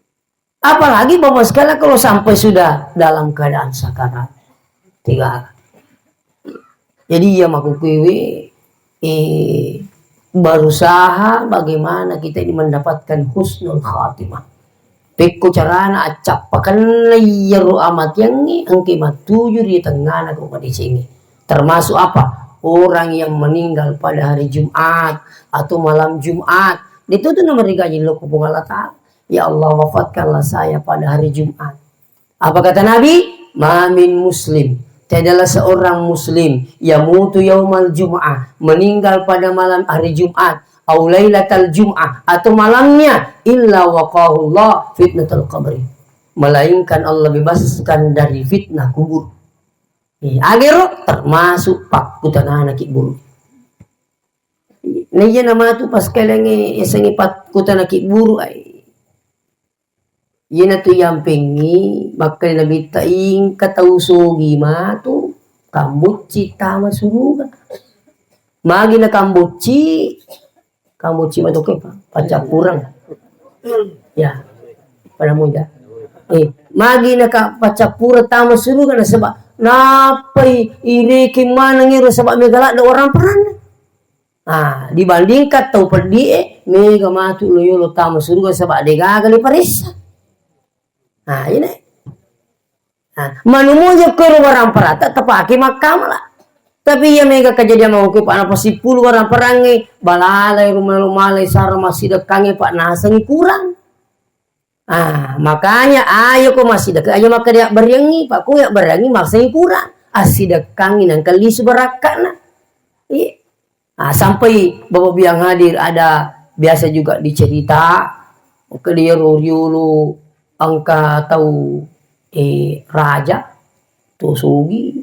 Apalagi Bapak sekalian kalau sampai sudah dalam keadaan sakarat. Tiga. Jadi iya makkukewe, eh, berusaha bagaimana kita ini mendapatkan husnul khatimah. Pekko carana accappakenna iyaro amatiangnge engke mattuju ri tengngana ko madecengnge. Termasuk apa? Orang yang meninggal pada hari Jumat atau malam Jumat. Itu tuh nomor tiga lokko Puang Allah Ta'ala. Ya Allah, wafatkanlah saya pada hari Jumat. Apa kata Nabi? "Ma min muslim." Tiadalah seorang muslim yamutu yaumal jum'ah, meninggal pada malam hari Jumat, au lailatal jum'ah, atau malamnya, illa waqahullah fitnatal qabri. Melainkan Allah bebaskan dari fitnah kubur. Eh, agero termasuk pakkutanana kiburu. Nah, iya namatu pas kalian yasengi pakkutanana kiburu, ai. Iyanatu yampengngi, makkeda Nabitta, "Ingka tau sogi matu, kambocci tama suruga." Magi na kambocci, kambocci matu ke pa-, paccappureng. Ya, pada muda. Eh, magi na ka-, paccappureng tama suruga nasaba nappai ireke maneng ero saba mega ladde orang peranna. Ah, dibandingkan tau peddi'e, mega matu lo yolo tama suruga saba degaga le paressa. Ah, ini. Ah, manumoja koro barang parata tapake makkamala. Tapi iya mega kejadian mau ke pa napa sipulu barang perangnge, balalai rumah malai sara massidekkangnge pa nasengi kurang. Ah, makanya ayo ko massidekka, ayo makkeda yabbariangngi, pa ko yabbariangngi masengi kurang. Assidekkangngi nangka lisu barakka'na. Iya. Ah, sampai Bapak Ibu yang hadir ada biasa juga dicerita, makkeda iyaro riolo engka tau, eh, raja, to sogi,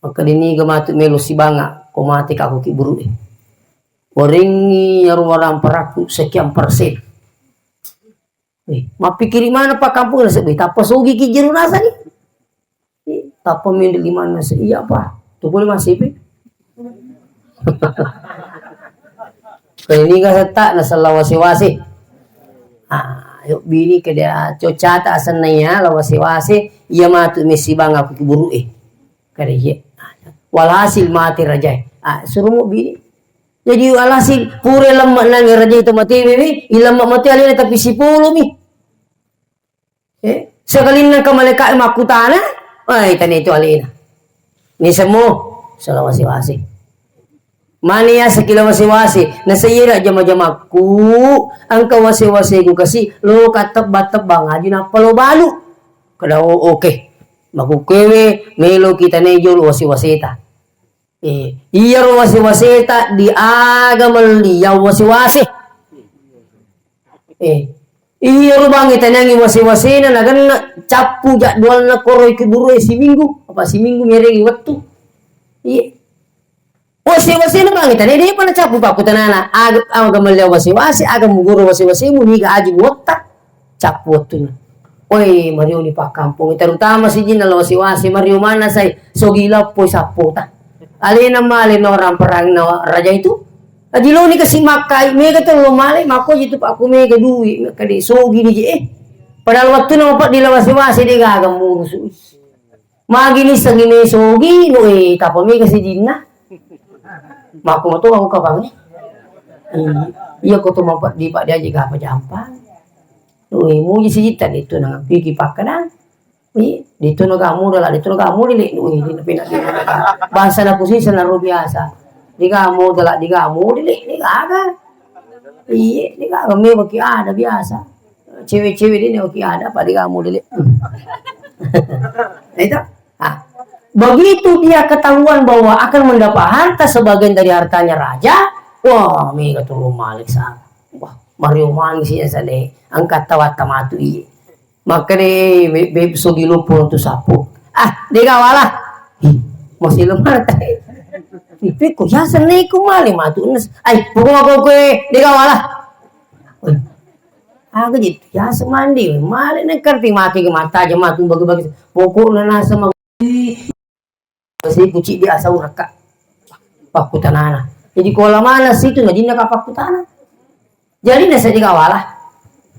makkeda niga matu melo sibanga, ko mate ka ko kiburu e. Warengngi iyaro warang perakku sekian persen. Eh, mappikiri mana pa kampung nasaba tappa sogi ki jero nasani. Eh, tappa mende limanna se-, iya apa? Tu boleh masih pe. Kayak ini kan setak nasalla wase-wase. Ah, yuk bini ke dia cocata asenna ya, la wase-wase, iya matu mesi bang aku kiburu eh. Kada iya. Walhasil mati raja. Ah, suruh mau bini. Jadi walhasil pura lemma nang raja itu mati mi, ilemma mati alena tapi sipulu mi. Eh, sekalinna engka malaika'e makkutana, "Ai, tania itu alena." Nisemmo, sala wase-wase. Mani ya sekila wase-wase, nasaiya jama-jamakku, engka wase-waseku kasi, lo ka tebba-tebba ngaji nappa lo balu. Kada, "Oh, oke." Makukkewe, melo kita ne jolo wase-waseta. Eh, iyaro wase-waseta di aga melli ya wase-wase. Eh, iyaro bangnge taniangi wase-wasena nagenna cappu jadwalna koro ikiburu e siminggu, apa siminggu merengi wettu. Iya. Wase-wasena bangnge tania depa na cappu pakkutanana aga, aga melli ya wase-wase, aga muguru wase-wasemu niga aji muwatta. Cappu wettunna. Oi, marioni pakkampong, terutama sijinna lo wase-wase, mario mana sai, sogi lappoi sappota. Alena male no ramperang na raja itu. Aji lo ni kasi makkai, mega to lo male, mako jitu pa aku mega dui, kade sogi ni je, eh. Padahal wettunna mapeddi la wase-wase de gaga murusu. Magi nissengngi mesogi, no, eh, tapa mega sijinna. Makko mato aku kapangi. Iya, iya, ko to mampa-, di pak diaji gapa jampang. No, eh, muji sijitta de tu nang piki pakkedang. Wi, de tu no gamu dala, de tu no gamu dele. No, eh, di napi napi. Bangsa na kusisa na ro biasa. De gamu dala, de gamu dele, de gaga. Iya, de gaga me baki ada biasa. Cewek-cewek ini oke ada, apa de gamu dele. Nah, itu. Ah, begitu dia ketahuan bahwa akan mendapat harta sebagian dari hartanya raja, wah, mega turun malik sa. Wah, Mario Manis ya sale, angkat tawatta matu iye. Maka de be, be sogi lupo tu sapu. Ah, de gawala. Ih, masih lemah tadi. Ipe ko ya sene ko male matu nes. Ai, pokok aku kue de gawala. Aga je, biasa mandi, male ne kerti maki ke mata aja matu bagi-bagi. Pokokna nasa ma-, si kuci di asau raka. Pakkutanana. Jadi kola mana situ najinna ka pakkutana. Jadi nasa di kawala.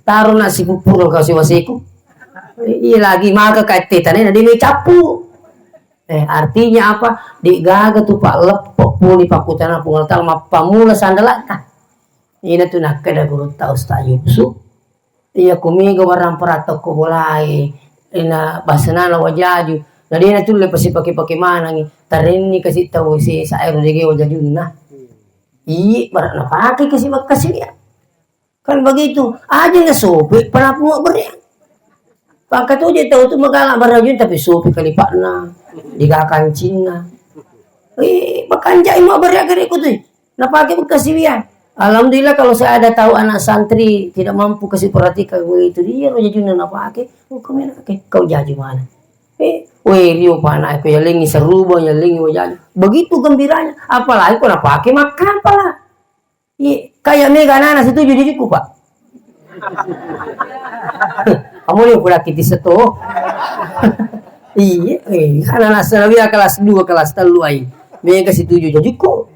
Taruh nasi pupur kau siwaseku. Iya lagi maka katte tane na di me cappu. Eh, artinya apa? Degaga tu pak leppe pole pakkutana Puang Allah Taala mappamula sandalata. Ina tu nakkeda gurutta Ustaz Yusuf. Iya, ko mega warang peratta ko bolae, ina basenana wajaju. Na dena tulle pasi pake-pake manangi. Tarenni kasi tau sesa ero dege wajajunna. Iya, bara napake kasi makkasi ya. Kan begitu. Aja na sope panapu mabbere. Pangka tu je tau tu magala barajun tapi sope kalipakna, diga kancinna. Eh, bakanjai mabbere gare ko tu. Napake bekas siwiang. Alhamdulillah, kalau saya ada tahu anak santri tidak mampu kasih perhatikan begitu, dia ro jajunna napake, oh, kau menake, kau jaju mana? Eh, weh, rio pana, aku yalengi seruba, yalengi wajaju. Begitu gembiranya, apalagi kau napake makkapala. Iya, kayak mega anak setuju jajuku, Pak. Kamu ni udah kitis seto. Iya, eh, anak-anak sanawiyah kelas dua, kelas telu ai. Mega setuju jajuku.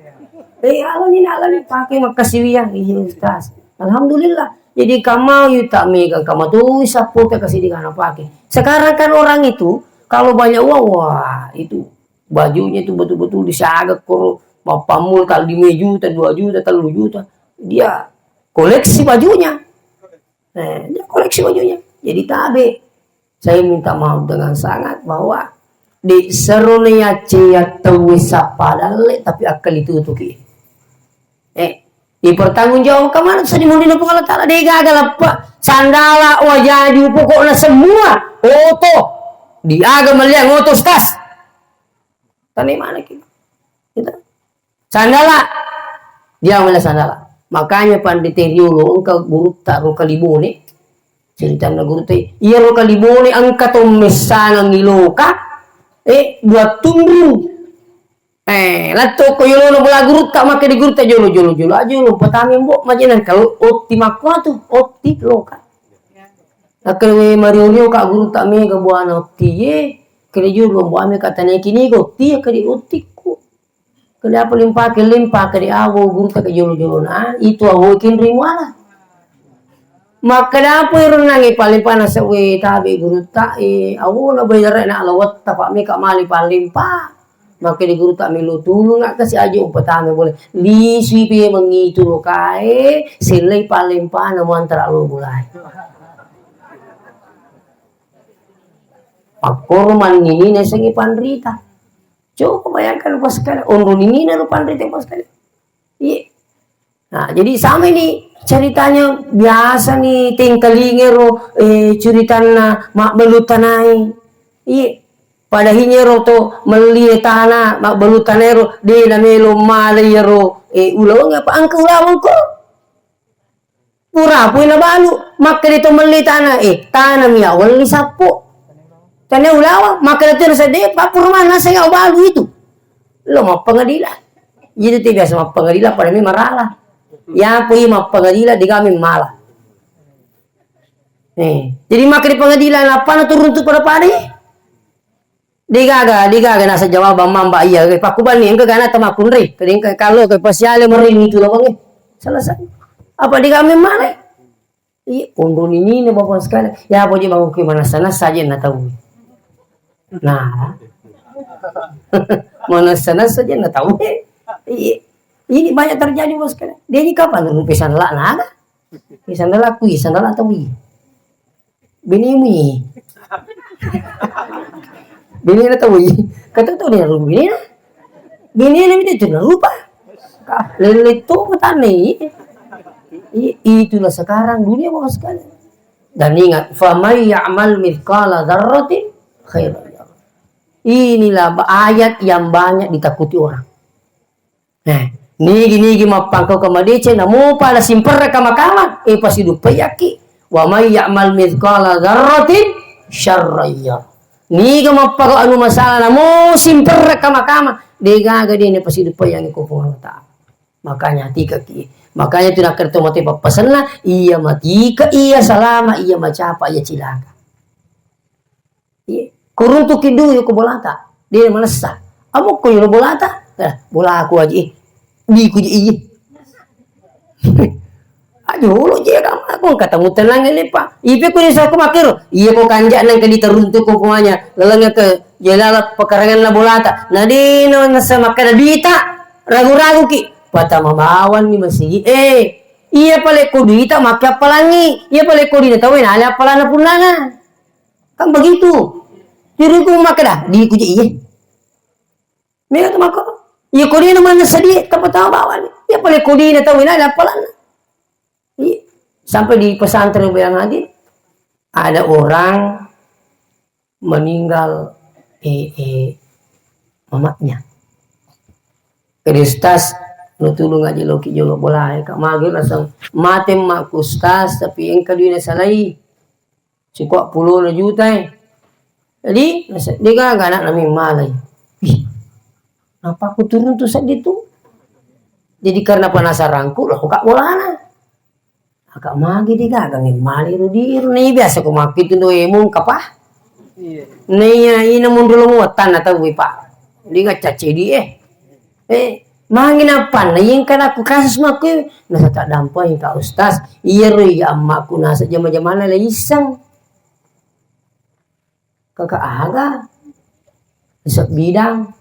Eh, alani, alani pake makkasiwiang. Iya, Ustaz. Alhamdulillah. Jadi kamau yu tak mega kamau tu sapo tak kasih di kana pake. Sekarang kan orang itu kalau banyak uang, wah, itu bajunya itu betul-betul disaga koro, mappammula tali lima juta, dua juta, tellu juta. Dia koleksi bajunya. Eh, dia koleksi bajunya. Jadi tabe. Saya minta maaf dengan sangat bahwa di serone yace ya tauwe sappa dalle, tapi akali tutuki. Eh, dipertanggungjawabkan mana tuh di mundina Puang Allah Taala, de gaga leppa. Sandala, wajaju, pokokna semua. Oto. Diaga meliang oto, Ustaz. Tane mana kita? Kita. Sandala. Dia melihat sandala. Makanya pandite riolo engka gurutta ro Kalibone. Ceritanna gurutta, iya ro Kalibone engka to messangang iloka. Eh, dua tunru. Eh, lettu ko yolona bola gurutta, makkeda gurutta jolo, jolo, jolo, aja lo, patami mbo, majenang kalau otti makkuatu, otti loka. Akkeda we mario-rio ka gurutta mega buana otti ye, kede jolo mbo ame ka tane kini otti ye, kede ottikku. Kede apa limpake, limpake de awo gurutta ke jolo-jolona, itu awo kinri muala. Makkedapo ero nangnge palempana sewe tabe gurutta e, awona bayarna alawetta pa meka mali palempa. Makkeda gurutta melo tulung, akkasi aja umpatame bola. Lisui pe mengitu lokae, sellei palempana muantara lo bolae. Pakkoro mannini nasengi panrita. Coba bayangkan pas sekali, onro ninina lo panrita pas sekali. Iya. Nah, jadi sama ini ceritanya, biasa nih tengkalinga ro, eh, curitanna mabbalu tanai. Iya. Padahinya ro to melli tanah, mabbalu tanai ro, de na melo mala iyaro, eh, ulaweng apa angka ulaweng ko? Pura pui nabalu, makkeda to melli tanah, eh, tanah mi awelli sappo. Tania ulaweng, makkeda to sedde, pappura manna senga balu itu. Lo mappengadilan. Jadi te biasa mappengadilan pada mi marala. Ya pui mappengadilan di kami mala. Eh, jadi makkeda pengadilan apa na turun tu pada-pada, eh? Degaga, degaga nasa jawabang mamba iya, eh, pakkubanni engka gana tamakkunrei, kedengka kalo ke pasiale mering itu lawangnge. Selesai. Apa degaga memmale? Iya, onro ninina bawang sekali. Ya apa je bawang ke manasa-nasa aja na tau. Nah. Manessa-nessa je na tau. Iya. Ini banyak terjadi, Bos, kan. Dia ini kapan rupi sandala naga? Ini sandala kui, sandala tau i. Bini mi. Bini na tau i. Kata tau dia rupi bini na. Bini na itu na rupa. Kah, lele tu petani. I-, itulah sekarang dunia, Bos, kan. Dan ingat, "Faman ya'mal mithqala dzarratin khairan yarah." Inilah ba-, ayat yang banyak ditakuti orang. Eh, nigi-nigi mappangkau ke madece, namupa la simperre kama-kama, eh, pasti duppayakki. "Wa man ya'mal mithqala dzarratin syarran yarah." Niga mappagau anu masalah, namo simperre kama-kama, degaga dene pasti duppayang ko Puang Allah Ta'ala. Makanya hatika ki. Makanya tu nakkeda to mate pappasenna, iya matika, iya salama, iya macapa, iya cilaka. Iya. Kuruntuki dulu ko bolata. Dia manessa. Amo ko yolo bolata. Eh, bola aku aja. Eh. Di ku je iye. Aja hulu je kamu aku kata mutenang ini, Pak. Ipe ku desa aku makero. Iya ko kanja nang ke diteruntuk ko pokoknya. Leleng ke jelala pekarangan la bolata. Nah, di no nessa makkeda duita. Ragu-ragu ki. Patama bawang ni masigi. Eh, iya pale ko duita makke appalangi. Iya pale ko dina tawe nale appalana punnana. Kan begitu. Jadi ku makkeda, di ku je iye. Mega tu mako. Iya ko dina manessa di, tappa tama bawang. Iya pale ko dina tawe nale appalanna. Iya. Sampai di pesantren Bayang Adil, ada orang meninggal, eh, eh, mamanya. Kede Ustaz, no tulung aja loki jolo bola, eh, kak mage langsung mate makku Ustaz, tapi engka duit nasalai. Cukua puluh juta, eh. Jadi, nasa-, dia gaga anak nami malai. Ih, apa aku turun tuh sedih tuh? Jadi karena penasaranku, lo kak bolana. Agak magi digaga mi mali ro di ro. Nei biasa ko mappitu do emong kapa. Iya. Nei ina mundu lo muatan na tau pa. Diga cace di eh. Eh, magi napan na iyeng kana ku kasus makku. Nasa tak dampai ka ustaz. Iya ro iya ammaku nasa jama-jamana le iseng. Kaka aga? Naseng bidang.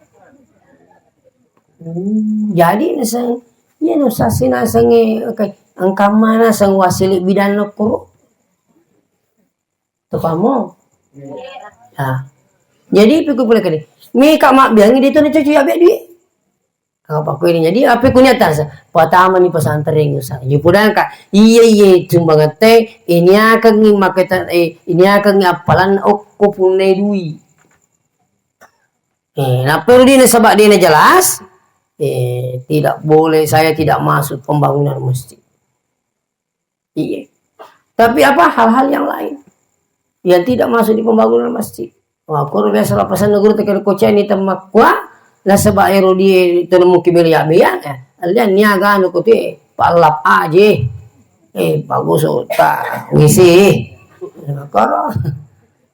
Hmm, jadi naseng, iya no sasi nasengnge, oke, engka mana naseng wasili bidang nokoro. Tepamo? Nah. Jadi piku pula kali. Mika mabbiangi dia tu cucu ya biak duit. Apa ko ini? Jadi, apa ko niatta sa? Patamani pesantren usaha. Jadi, pudangka, iya, iya, sumbangan te, ini akan ngi maketa, eh, ini akan ngi appalan okko punnai dui. Eh, nappa dina sabak dina jelas, eh, tidak boleh, saya tidak masuk pembangunan masjid. Iya. Tapi apa hal-hal yang lain yang tidak masuk di pembangunan masjid? Wah, koro biasa lapasan negeri tekan kocani temmakkua, nasaba ero di tolong mungkin beli ya, ya. Alian niaga anu kote, palap aja. Eh, bagus, oh, tak, W C. Koro.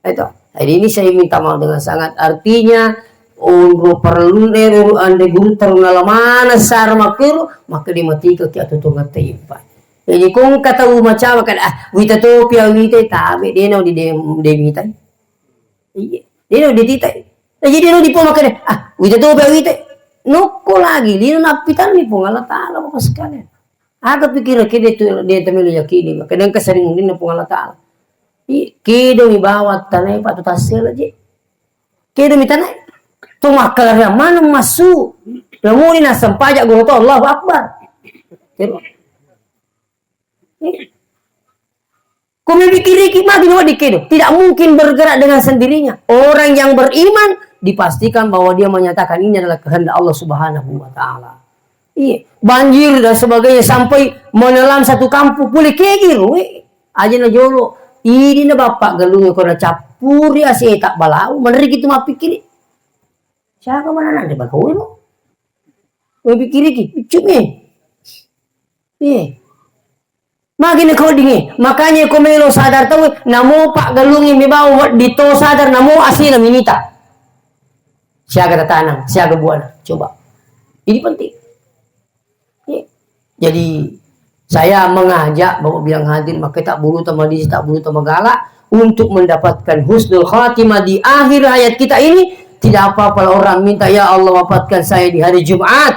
Itu. Jadi ini saya minta maaf dengan sangat. Artinya, onro perlu ne, ro ande guru taruna lamana sar makuru, maka dia mati ke kia tutu ngate impa. Jadi kong kata uma cawa kan, ah, wita topi awite tabe, dia no di de, de wita. Iya, dia no di tita. Jadi dia no di poma kene, ah, wita topi awite. Nokko lagi, dia no napitan ni Puang Allah Ta'ala, Bapak sekalian. Aga pikir kede tu, de tamelo yakini, makanya engka sering mungkin Puang Allah Ta'ala. I, kedo mi bawang tanai patu tassela je. Kedo mi tanai. Tu makkala mana masuk. Lamuni nasempajak guru tu Allahu Akbar. Kedo. I. Kau memikiriki mati no di kedo. Tidak mungkin bergerak dengan sendirinya. Orang yang beriman dipastikan bahwa dia menyatakan ini adalah kehendak Allah Subhanahu wa Ta'ala. Iya, banjir dan sebagainya sampai menelan satu kampung. Pole kegi ro, eh. Aja na jolo. Idi na bapak galungnge ko na cappuri aseta balau, meneri gitu mappikiri. Siapa mana nanti balau ro? Mappikiri ki, cumi. Iya. Magi na kau dingi. Makanya ko melo sadar tau, namo pak galungnge mi bau di to sadar namo asina minita. Siaga tatanang, siaga buana. Coba. Ini penting. Iya. Jadi, Saya mengajak, Bapak bilang hadir, maka tak bulu tama di, tak bulu tama gala, untuk mendapatkan husnul khatimah di akhir hayat kita ini, tidak apa-apa orang minta, "Ya Allah, wafatkan saya di hari Jumat."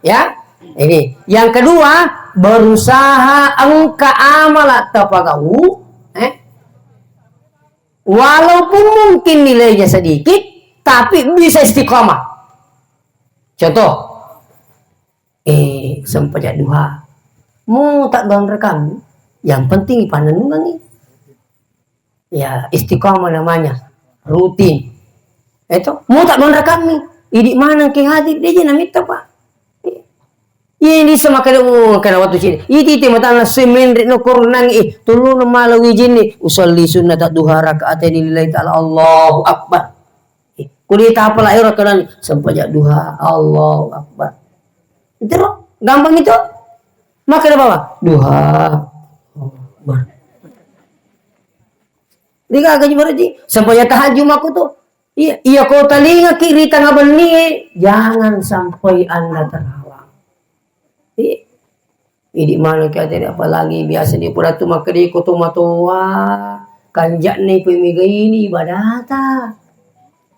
Ya, ini. Yang kedua, berusaha engka amala tapagau, eh, walaupun mungkin nilainya sedikit, tapi bisa istiqomah. Contoh, eh, sempajang duha. Mau tak doang rekam, yang penting ipannennungangi. Ya, istiqomah namanya, rutin. Itu, mau tak doang rekam, idi maneng ke hadir, dia je namitta, Pak. Iya, ini sama kada, oh, kada waktu sini. Iti, iti, matana semenre no kornang, eh, tulu no mala wijinni. Usalli sunnata duha rakaataini lillahi ta'ala. Allahu Akbar. Eh, kuli tapa la ero kanan, sempajang duha. Allahu Akbar. Itu loh, gampang itu. Maka ada bawa duha. Allahu Akbar. Digaga ji berarti. Sempajang tahajud mako tu. Iya, iya ko talingaki ri tengah benni, jangan sampai Anda terhalang. Iya. Idi maneng ki atene, apalagi biasa ni pura tu makkeda ko tomatoa, kanja'na ipe megaini ibadata.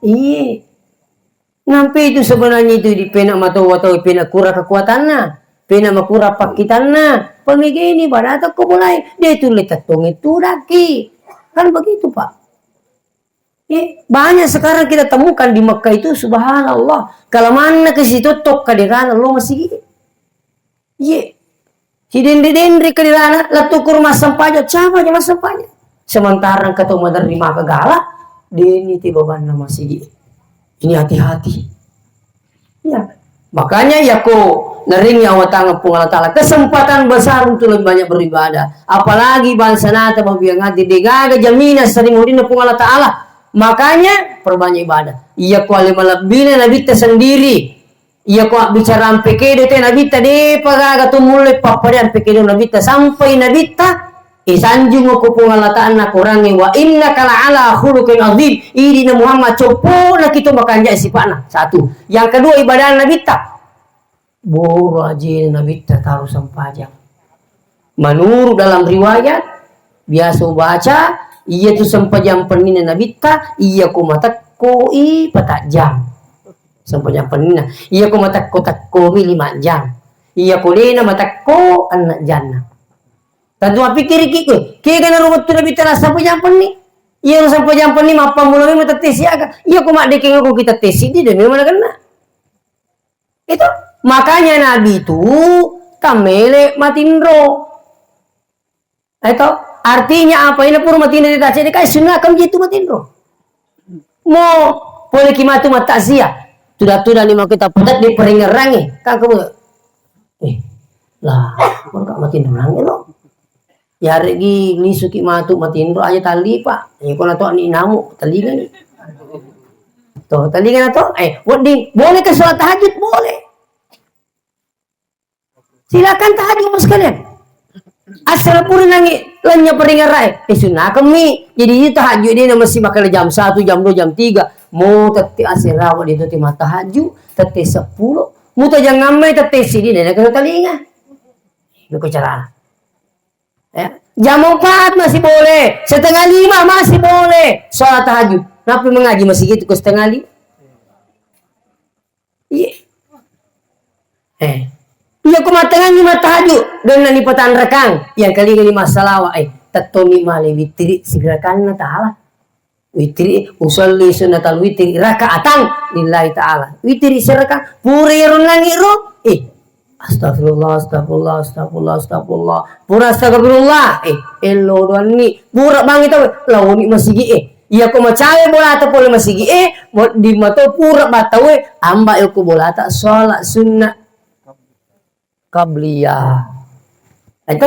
Iya. Nampe itu sebenarnya itu di pena matoa tau, pena kurang kekuatanna, pena makurang pakkitanna, pamegaini ibadata ko mulai. Dia itu letak tonge tudaki. Kan begitu, Pak. Eh, banyak sekarang kita temukan di Mekah itu, subhanallah. Kalau mana ke situ tok kaderana lo masigi. Iya. Si denre-denre kaderana, lettu ko massempajang, siapa aja massempajang. Sementara engka tau maderri maka gala, deni te bebanna masigi. Ini hati-hati. Iya. Makanya yako naring nyawa tangan Puang Allah Ta'ala, kesempatan besar untuk lebih banyak beribadah. Apalagi bangsa nata mabiang hati, degaga jaminan sering udinna Puang Allah Ta'ala. Makanya perbanyak ibadah. Iya ko ale malebbina nabitta sendiri. Iya ko abbicara ampe kedo te nabitta, depa gaga tu mulle pappada ampe kedo nabitta sampai nabitta. Isanjung ko Puang Allah Ta'ala Qurangnge, "Wa innaka la'ala khuluqin azim." Idina Muhammad, coppo na kitu makanja sifa'na. Satu. Yang kedua, ibadah Nabitta. Boro ajena Nabitta taru sempajang. Menurut dalam riwayat, biasa ubaca, iya tu sempajang pennina Nabitta, iya ko matekkoi patajang. Sempajang pennina. Iya ko matekko-tekkomi lima jam. Iya ko dena matekko enna janna. Tentu mappikiriki koe, kega naro wettu Nabitta nassempajang penni? Iya, nassempajang penni mappammula memang tettesi aga. Iya, ko maddekeng ko kita tesi, dia memang nakenna. Itu makanya Nabi itu tamele matinro. Itu artinya apa? Ini pura matinro di tasik, kai sunnah kam jitu matinro. Mo pole ki matu matakziah. Tuda-tuda ni mau kita pedat di peringerangi. Kan kamu, eh, lah, kok gak matinro lagi lo? Yare'gi lisuki matu matinro aja tali, Pak. Eh, kona to ni namu, tali kan? Tuh, tali kan to? Eh, wedding, boleh ke sholat tahajud? Boleh. Silakan tahajud, Bapak sekalian. Asal pura nangi lenya peringerai. Eh, sunnah kami. Jadi, itu tahajud dia masih makan jam satu, jam dua, jam tiga. Mau tette asal rawa dia tette mata tahajud, tette sepuluh. Muta jangan mai tette sini, nenek kena telinga. Itu cara. Ya. Jam empat masih boleh, setengah lima masih boleh. Sholat tahajud. Kenapa mengaji masih gitu ke setengah lima? Iya. Eh. Iya, ko mattengngangi mattahajud, donna ni patanrakang, yang kalinga ni massalawa, eh, tettoni male witiri sirakanna taala. Witiri, usalli sunnatal witiri rakaatan lillahi ta'ala. Witiri serakang, pura ero nangi ro, eh, astagfirullah, astagfirullah, astagfirullah, astagfirullah. Pura astagfirullah, eh, elo doanni, pura bangi tau, laoni masigi, eh. Iya ko macawe bolata pole masigi, eh, wedding mato pura battawe, amba eko bolata sholat sunnah qabliyah. Itu,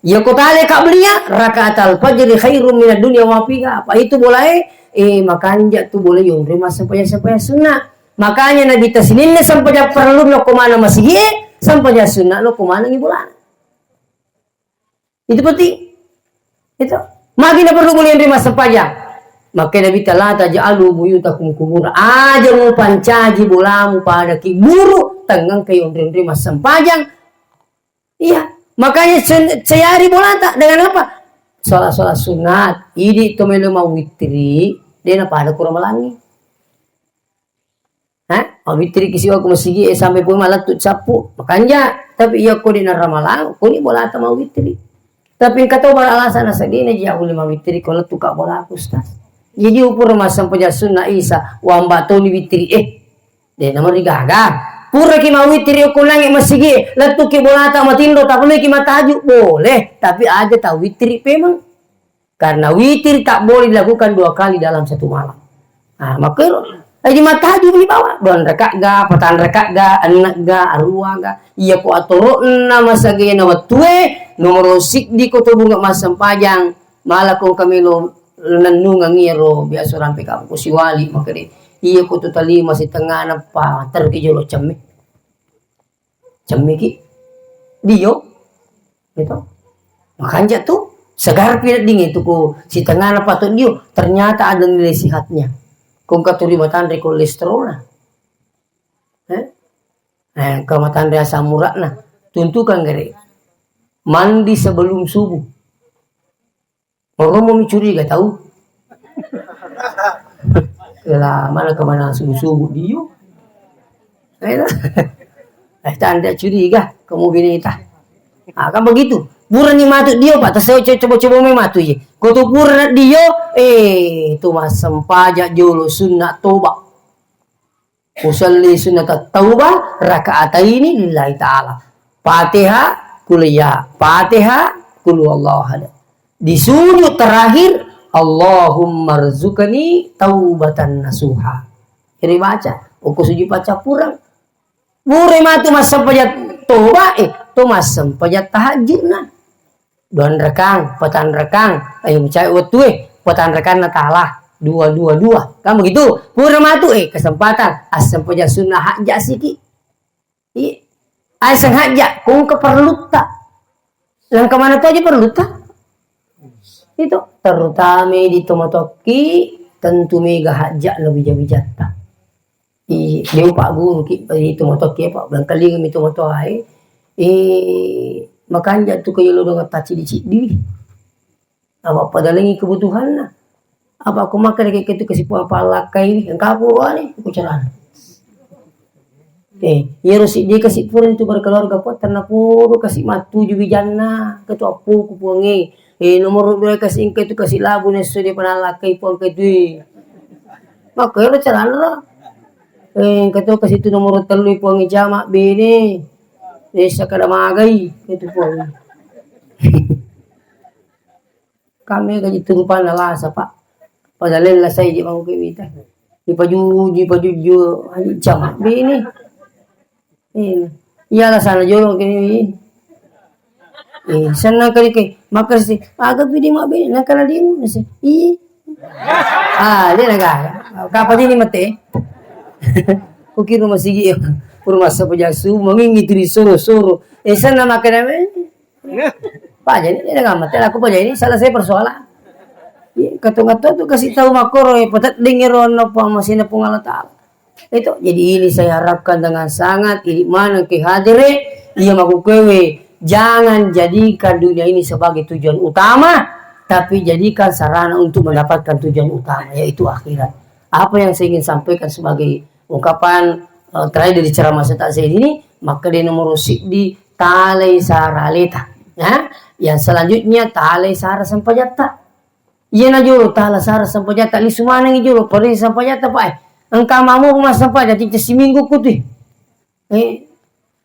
iya ko tale qabliyah, rakaatal fajri khairum minad dunya wa ma fiha. Apa itu bolae? Eh, makanja tu boleh yonre massempajang-sempajang sunnah. Makanya Nabi ta sininna sempajang perlu no ko mana masigi, eh, sempajang sunnah no ko mana ngi bolana. Itu penting. Itu. Magi na perlu boleh nerima sempajang. Maka Nabi ta, "La taj'alu buyutakum qubura." Aja mupancaji bolamu pada kiburu, tengngang ke yonre-yonre massempajang. Iya. Makanya sen-, cayari bolata dengan apa? Sholat-sholat sunat. Idi to melo mawitri, dena pada kurang melangi. Hah? Mawitri ki siwa ko masigi e sampai pun malattu cappu. Makanja, tapi iya ko dena ramalang, ko ni bolata mawitri. Tapi engka to bara alasan sedina ji aku lima witri ko lettu ka bola aku, Ustaz. Jadi ukur masa peja sunna isa, wamba toni witri eh. De namari gaga. Pura ki mawitri ko nangi masigi, lettu ki bolata matinro, tapi ki mataju boleh, tapi aja ta witri pemang. Karena witir tak boleh dilakukan dua kali dalam satu malam. Nah, makanya jadi matahajud ni bawa dua rakaat ga, patang rakaat ga, ennek ga, arua ga. Iya ko atoro'na masagena wettue, nomoro siddi ko to bunga massempajang, mala ko kamelo nennungang iyaro biasa rampe kamu ko siwali makede. Iya ko to talima setengah napa terke jolo cemme. Cemmiki. Dio. Gitu. Makanja tu segar pi dingin tu ko setengah napa to dio. Ternyata ada nilai sehatnya. Ko engka tuli matanre kolesterolna. Eh? Eh, engka matanre asam uratna. Tuntukan gare. Mandi sebelum subuh. Moromo mi curiga tau. Kela mana kemana subuh-subuh dio. Eh, eh, tanda curiga kamu bineta. Ah, kan begitu. Purani matu dio, Pak. Terus saya co-, coba-coba mai matu ye. Ko tu pura dio, eh, tu massempaja jolo sunna toba. Usalli sunnatat taubah rakaataini lillahi ta'ala. Fatihah, qul ya, Fatihah, qul huwallahu ahad. Di sujud terakhir, Allahumma rzuqni taubatan nasuha. Jadi baca, uku sujud baca purang. Pura matu massempajang toba, eh, to massempajang tahajudna. Dua rekang, patang rekang, ayo mencari waktu eh, patang rekang na talah, dua, dua, dua. Kan begitu? Pura matu eh, kesempatan, assempajang sunnah hajja siki. Iya. Ai sengaja, kung keperlutta. Langka mana tu aja perlutta? Itu, terutama di tomatoki, tentu mega hajja lebih jabi jatta. I, dia Pak Guru ki, i, tomatoki, Pak, barangkali mi tomatoae. I, makanja tu kayo lo dengan taci di cidi. Apa padalengi kebutuhanna. Apa aku makan kayak itu kasih puang palakkai ni, engkau pura ni, aku cerana. Eh, iyaro siddi kasi pura itu berkeluarga ko, tenna pura kasi matuju wijanna, ketua puku puangi. Eh, nomor dua kasi engka itu kasi labu nesso dia pernah lakai puang ke itu. Maka ero calana. Eh, engka to kasi itu nomor tellu puangi jama bene. Desa kada magai itu puangi. Kami gaji turupanna lasa, Pak. Pada lella sai je mau ke wita. Ipajuju, ipajuju, aja jama bene. Iya. Iya, alasana jolo kini. Eh, senang kali ke. Makasih. Aga pidi ma bene, nang kala dimu nasi. Iya. Ah, dia naga. Kapan ini mate? Kukira masih iya. Pura masa pejasu, mengingi tu di soro-soro. Eh, senang makan apa? Pak, jadi dia naga mate. Aku, Pak, jadi selesai persoalan. Iya, ketua-ketua tu kasih tahu makoro, eh, petet dingin rono, Pak, masih nepung Allah Ta'ala. Itu, jadi ini saya harapkan dengan sangat, ini mana ke hadire, iya makukewe, jangan jadikan dunia ini sebagai tujuan utama, tapi jadikan sarana untuk mendapatkan tujuan utama, yaitu akhirat. Apa yang saya ingin sampaikan sebagai ungkapan, eh, terakhir dari ceramah saya tak saya ini, maka dia nomor siddi talai saraleta. Ya, yang selanjutnya talai sara sempajatta. Iyana jolo tala sara sempajatta, lisu manengi jolo, parisa sempajatta, Pak, eh. Engka mamo massempajang, ticca siminggu kutui. Eh,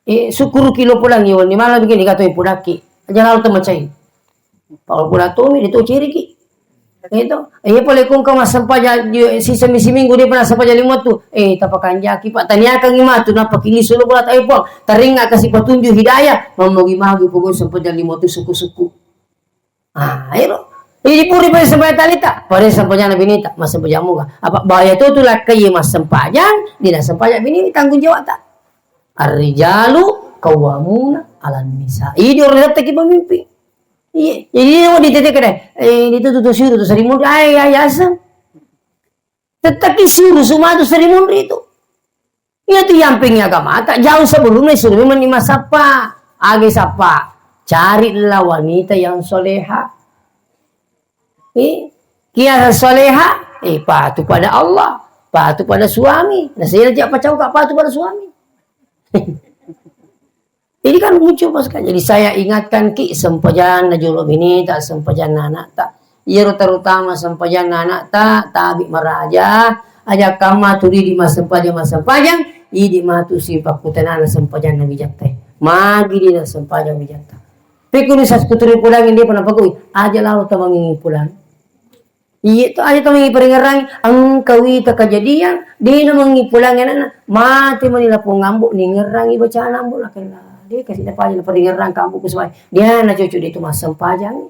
eh, sukkuruki lo pulangi, wani malam begini, katoi pudakki. Aja lalu temacai. Pak, lo pulang tomi, dia tu ceriki. Eh, to. Eh, pale kongka massempajang, sisa mi siminggu, dia pernah sempajang lima tu. Eh, tapakanjaki, Pak, taniakangi matu, napa kili solo bola, eh, Pak, teringat kasih petunjuk hidayah, mamogi-mogi pokok sempajang lima tu suku-suku. Ah, ero. Idi puri pada sempajang talita, pada sempajang binita, massempajang moga. Apa bahaya tu tu lakkai massempajang, dina sempajang bini tanggung jawab ta. Ar-rijalu qawwamuna 'alan nisa. Idi orang datang ki pemimpin. Iya, jadi dia mau ditete kedai. Eh, itu tu tu suruh tu sarimun. Ai, ai, asam. Tettaki suruh sumatu sarimun itu. Iya tu yamping agamata, jauh sebelumnya suruh memang lima sapa, age sapa. Carilah wanita yang soleha. Eh, kia soleha, eh, patuh pada Allah, patuh pada suami. Nah, saya ajak pacau, Kak, patuh pada suami. Jadi kan muncul pas kan. Jadi saya ingatkan ki, sempajang na jolo bini ta, sempajang na anak ta. Iyaro terutama sempajang na anak ta, tabi maraja, aja kamma tu di, di massempajang, massempajang, idi matu sipakkutanana sempajang na bijatta. Magi di na sempajang bijatta. Pekku ni sas kuturi pulang, dia pernah pegawai, aja lalu tamangi pulang. Iya to, aja tamangi peringerang, engka wita kejadian, dia namangi pulang anak, mati mani lapong ngambuk, ningerangi bacaan ambuk lah kena. Dia kasih dapat aja peringerang kampung ku sebagai. Dia na cucu dia tu massempajang.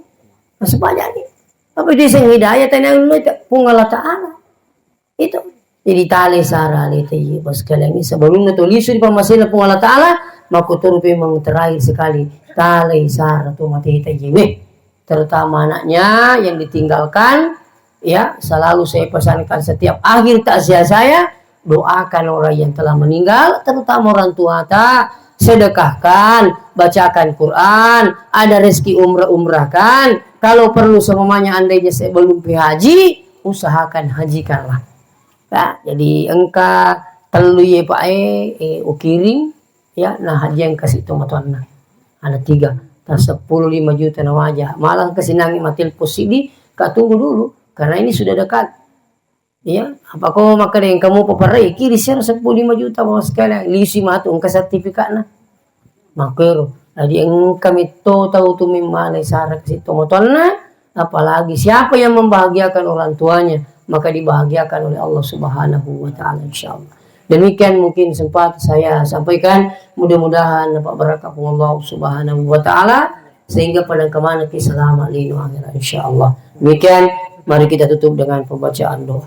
Massempajang ni. Apa dia sing hidayah tanya Allah, Puang Allah Ta'ala. Itu. Jadi, talai sara aleta iye, Bapak sekalian, ini sebelumnya to lisu di pammasena Puang Allah Ta'ala, maka turu memang terakhir sekali, talai sara to mateta iye. Weh, terutama anaknya yang ditinggalkan, ya, selalu saya pesankan setiap akhir takziah saya, doakan orang yang telah meninggal, terutama orang tua ta, sedekahkan, bacakan Quran, ada rezeki umrah, umrahkan. Kalau perlu, semuanya andainya saya belum pi haji, usahakan hajikanlah. Ya, jadi engka tellu ye, Pak, eh, eh, ukiring, ya, nah, haji engka situ matuanna. Ada tiga, tas sepuluh lima juta na waja. Malah kesinangi matelpon sidi, Kak, tunggu dulu, karena ini sudah dekat. Ya, apa ko makkeda engka mu paparai, kiri siara sepuluh lima juta, Bapak sekalian, lisi matu engka sertifikatna. Makkero, jadi engka metto tau tu memmalai sara kasi tomatoanna, apalagi siapa yang membahagiakan orang tuanya, maka dibahagiakan oleh Allah Subhanahu wa Ta'ala, insyaallah. Demikian mungkin sempat saya sampaikan, mudah-mudahan dapat berkah Allah Subhanahu wa Ta'ala, sehingga pada kemana kita selamat lino akhirat, insyaallah. Demikian, mari kita tutup dengan pembacaan doa.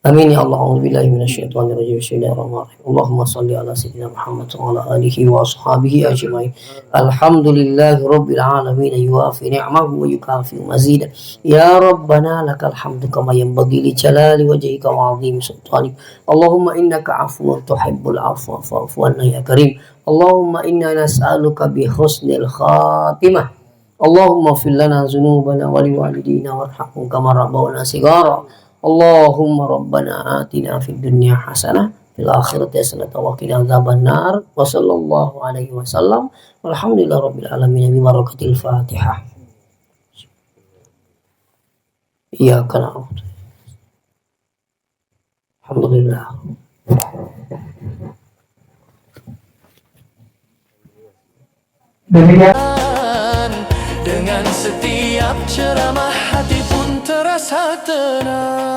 Amin ya Allah. A'udzubillahi minasyaitonirrajim. Bismillahirrahmanirrahim. Allahumma salli ala sayyidina Muhammad wa ala alihi wa ashabihi ajma'in. Alhamdulillahi rabbil alamin, yuwafi ni'mahu wa yukafi mazida. Ya Rabbana lakal hamdu kama yanbaghi li jalali wajhika wa azimi sultanik. Allahumma innaka afuwun tuhibbul afwa fa'fu anna ya karim. Allahumma inna nas'aluka bi husnil khatimah. Allahumma fir lana dzunubana wa liwalidina warhamhum kama rabbawna shighara. Allahumma rabbana atina fid dunya hasanah, fil akhirati hasanah wa qina adzabannar. Wa sallallahu alaihi wasallam. Walhamdulillahi rabbil alamin bi barakatil Fatihah. Iyyaka na'budu. Alhamdulillah. Demikian. Dengan setiap ceramah, hati pun terasa tenang.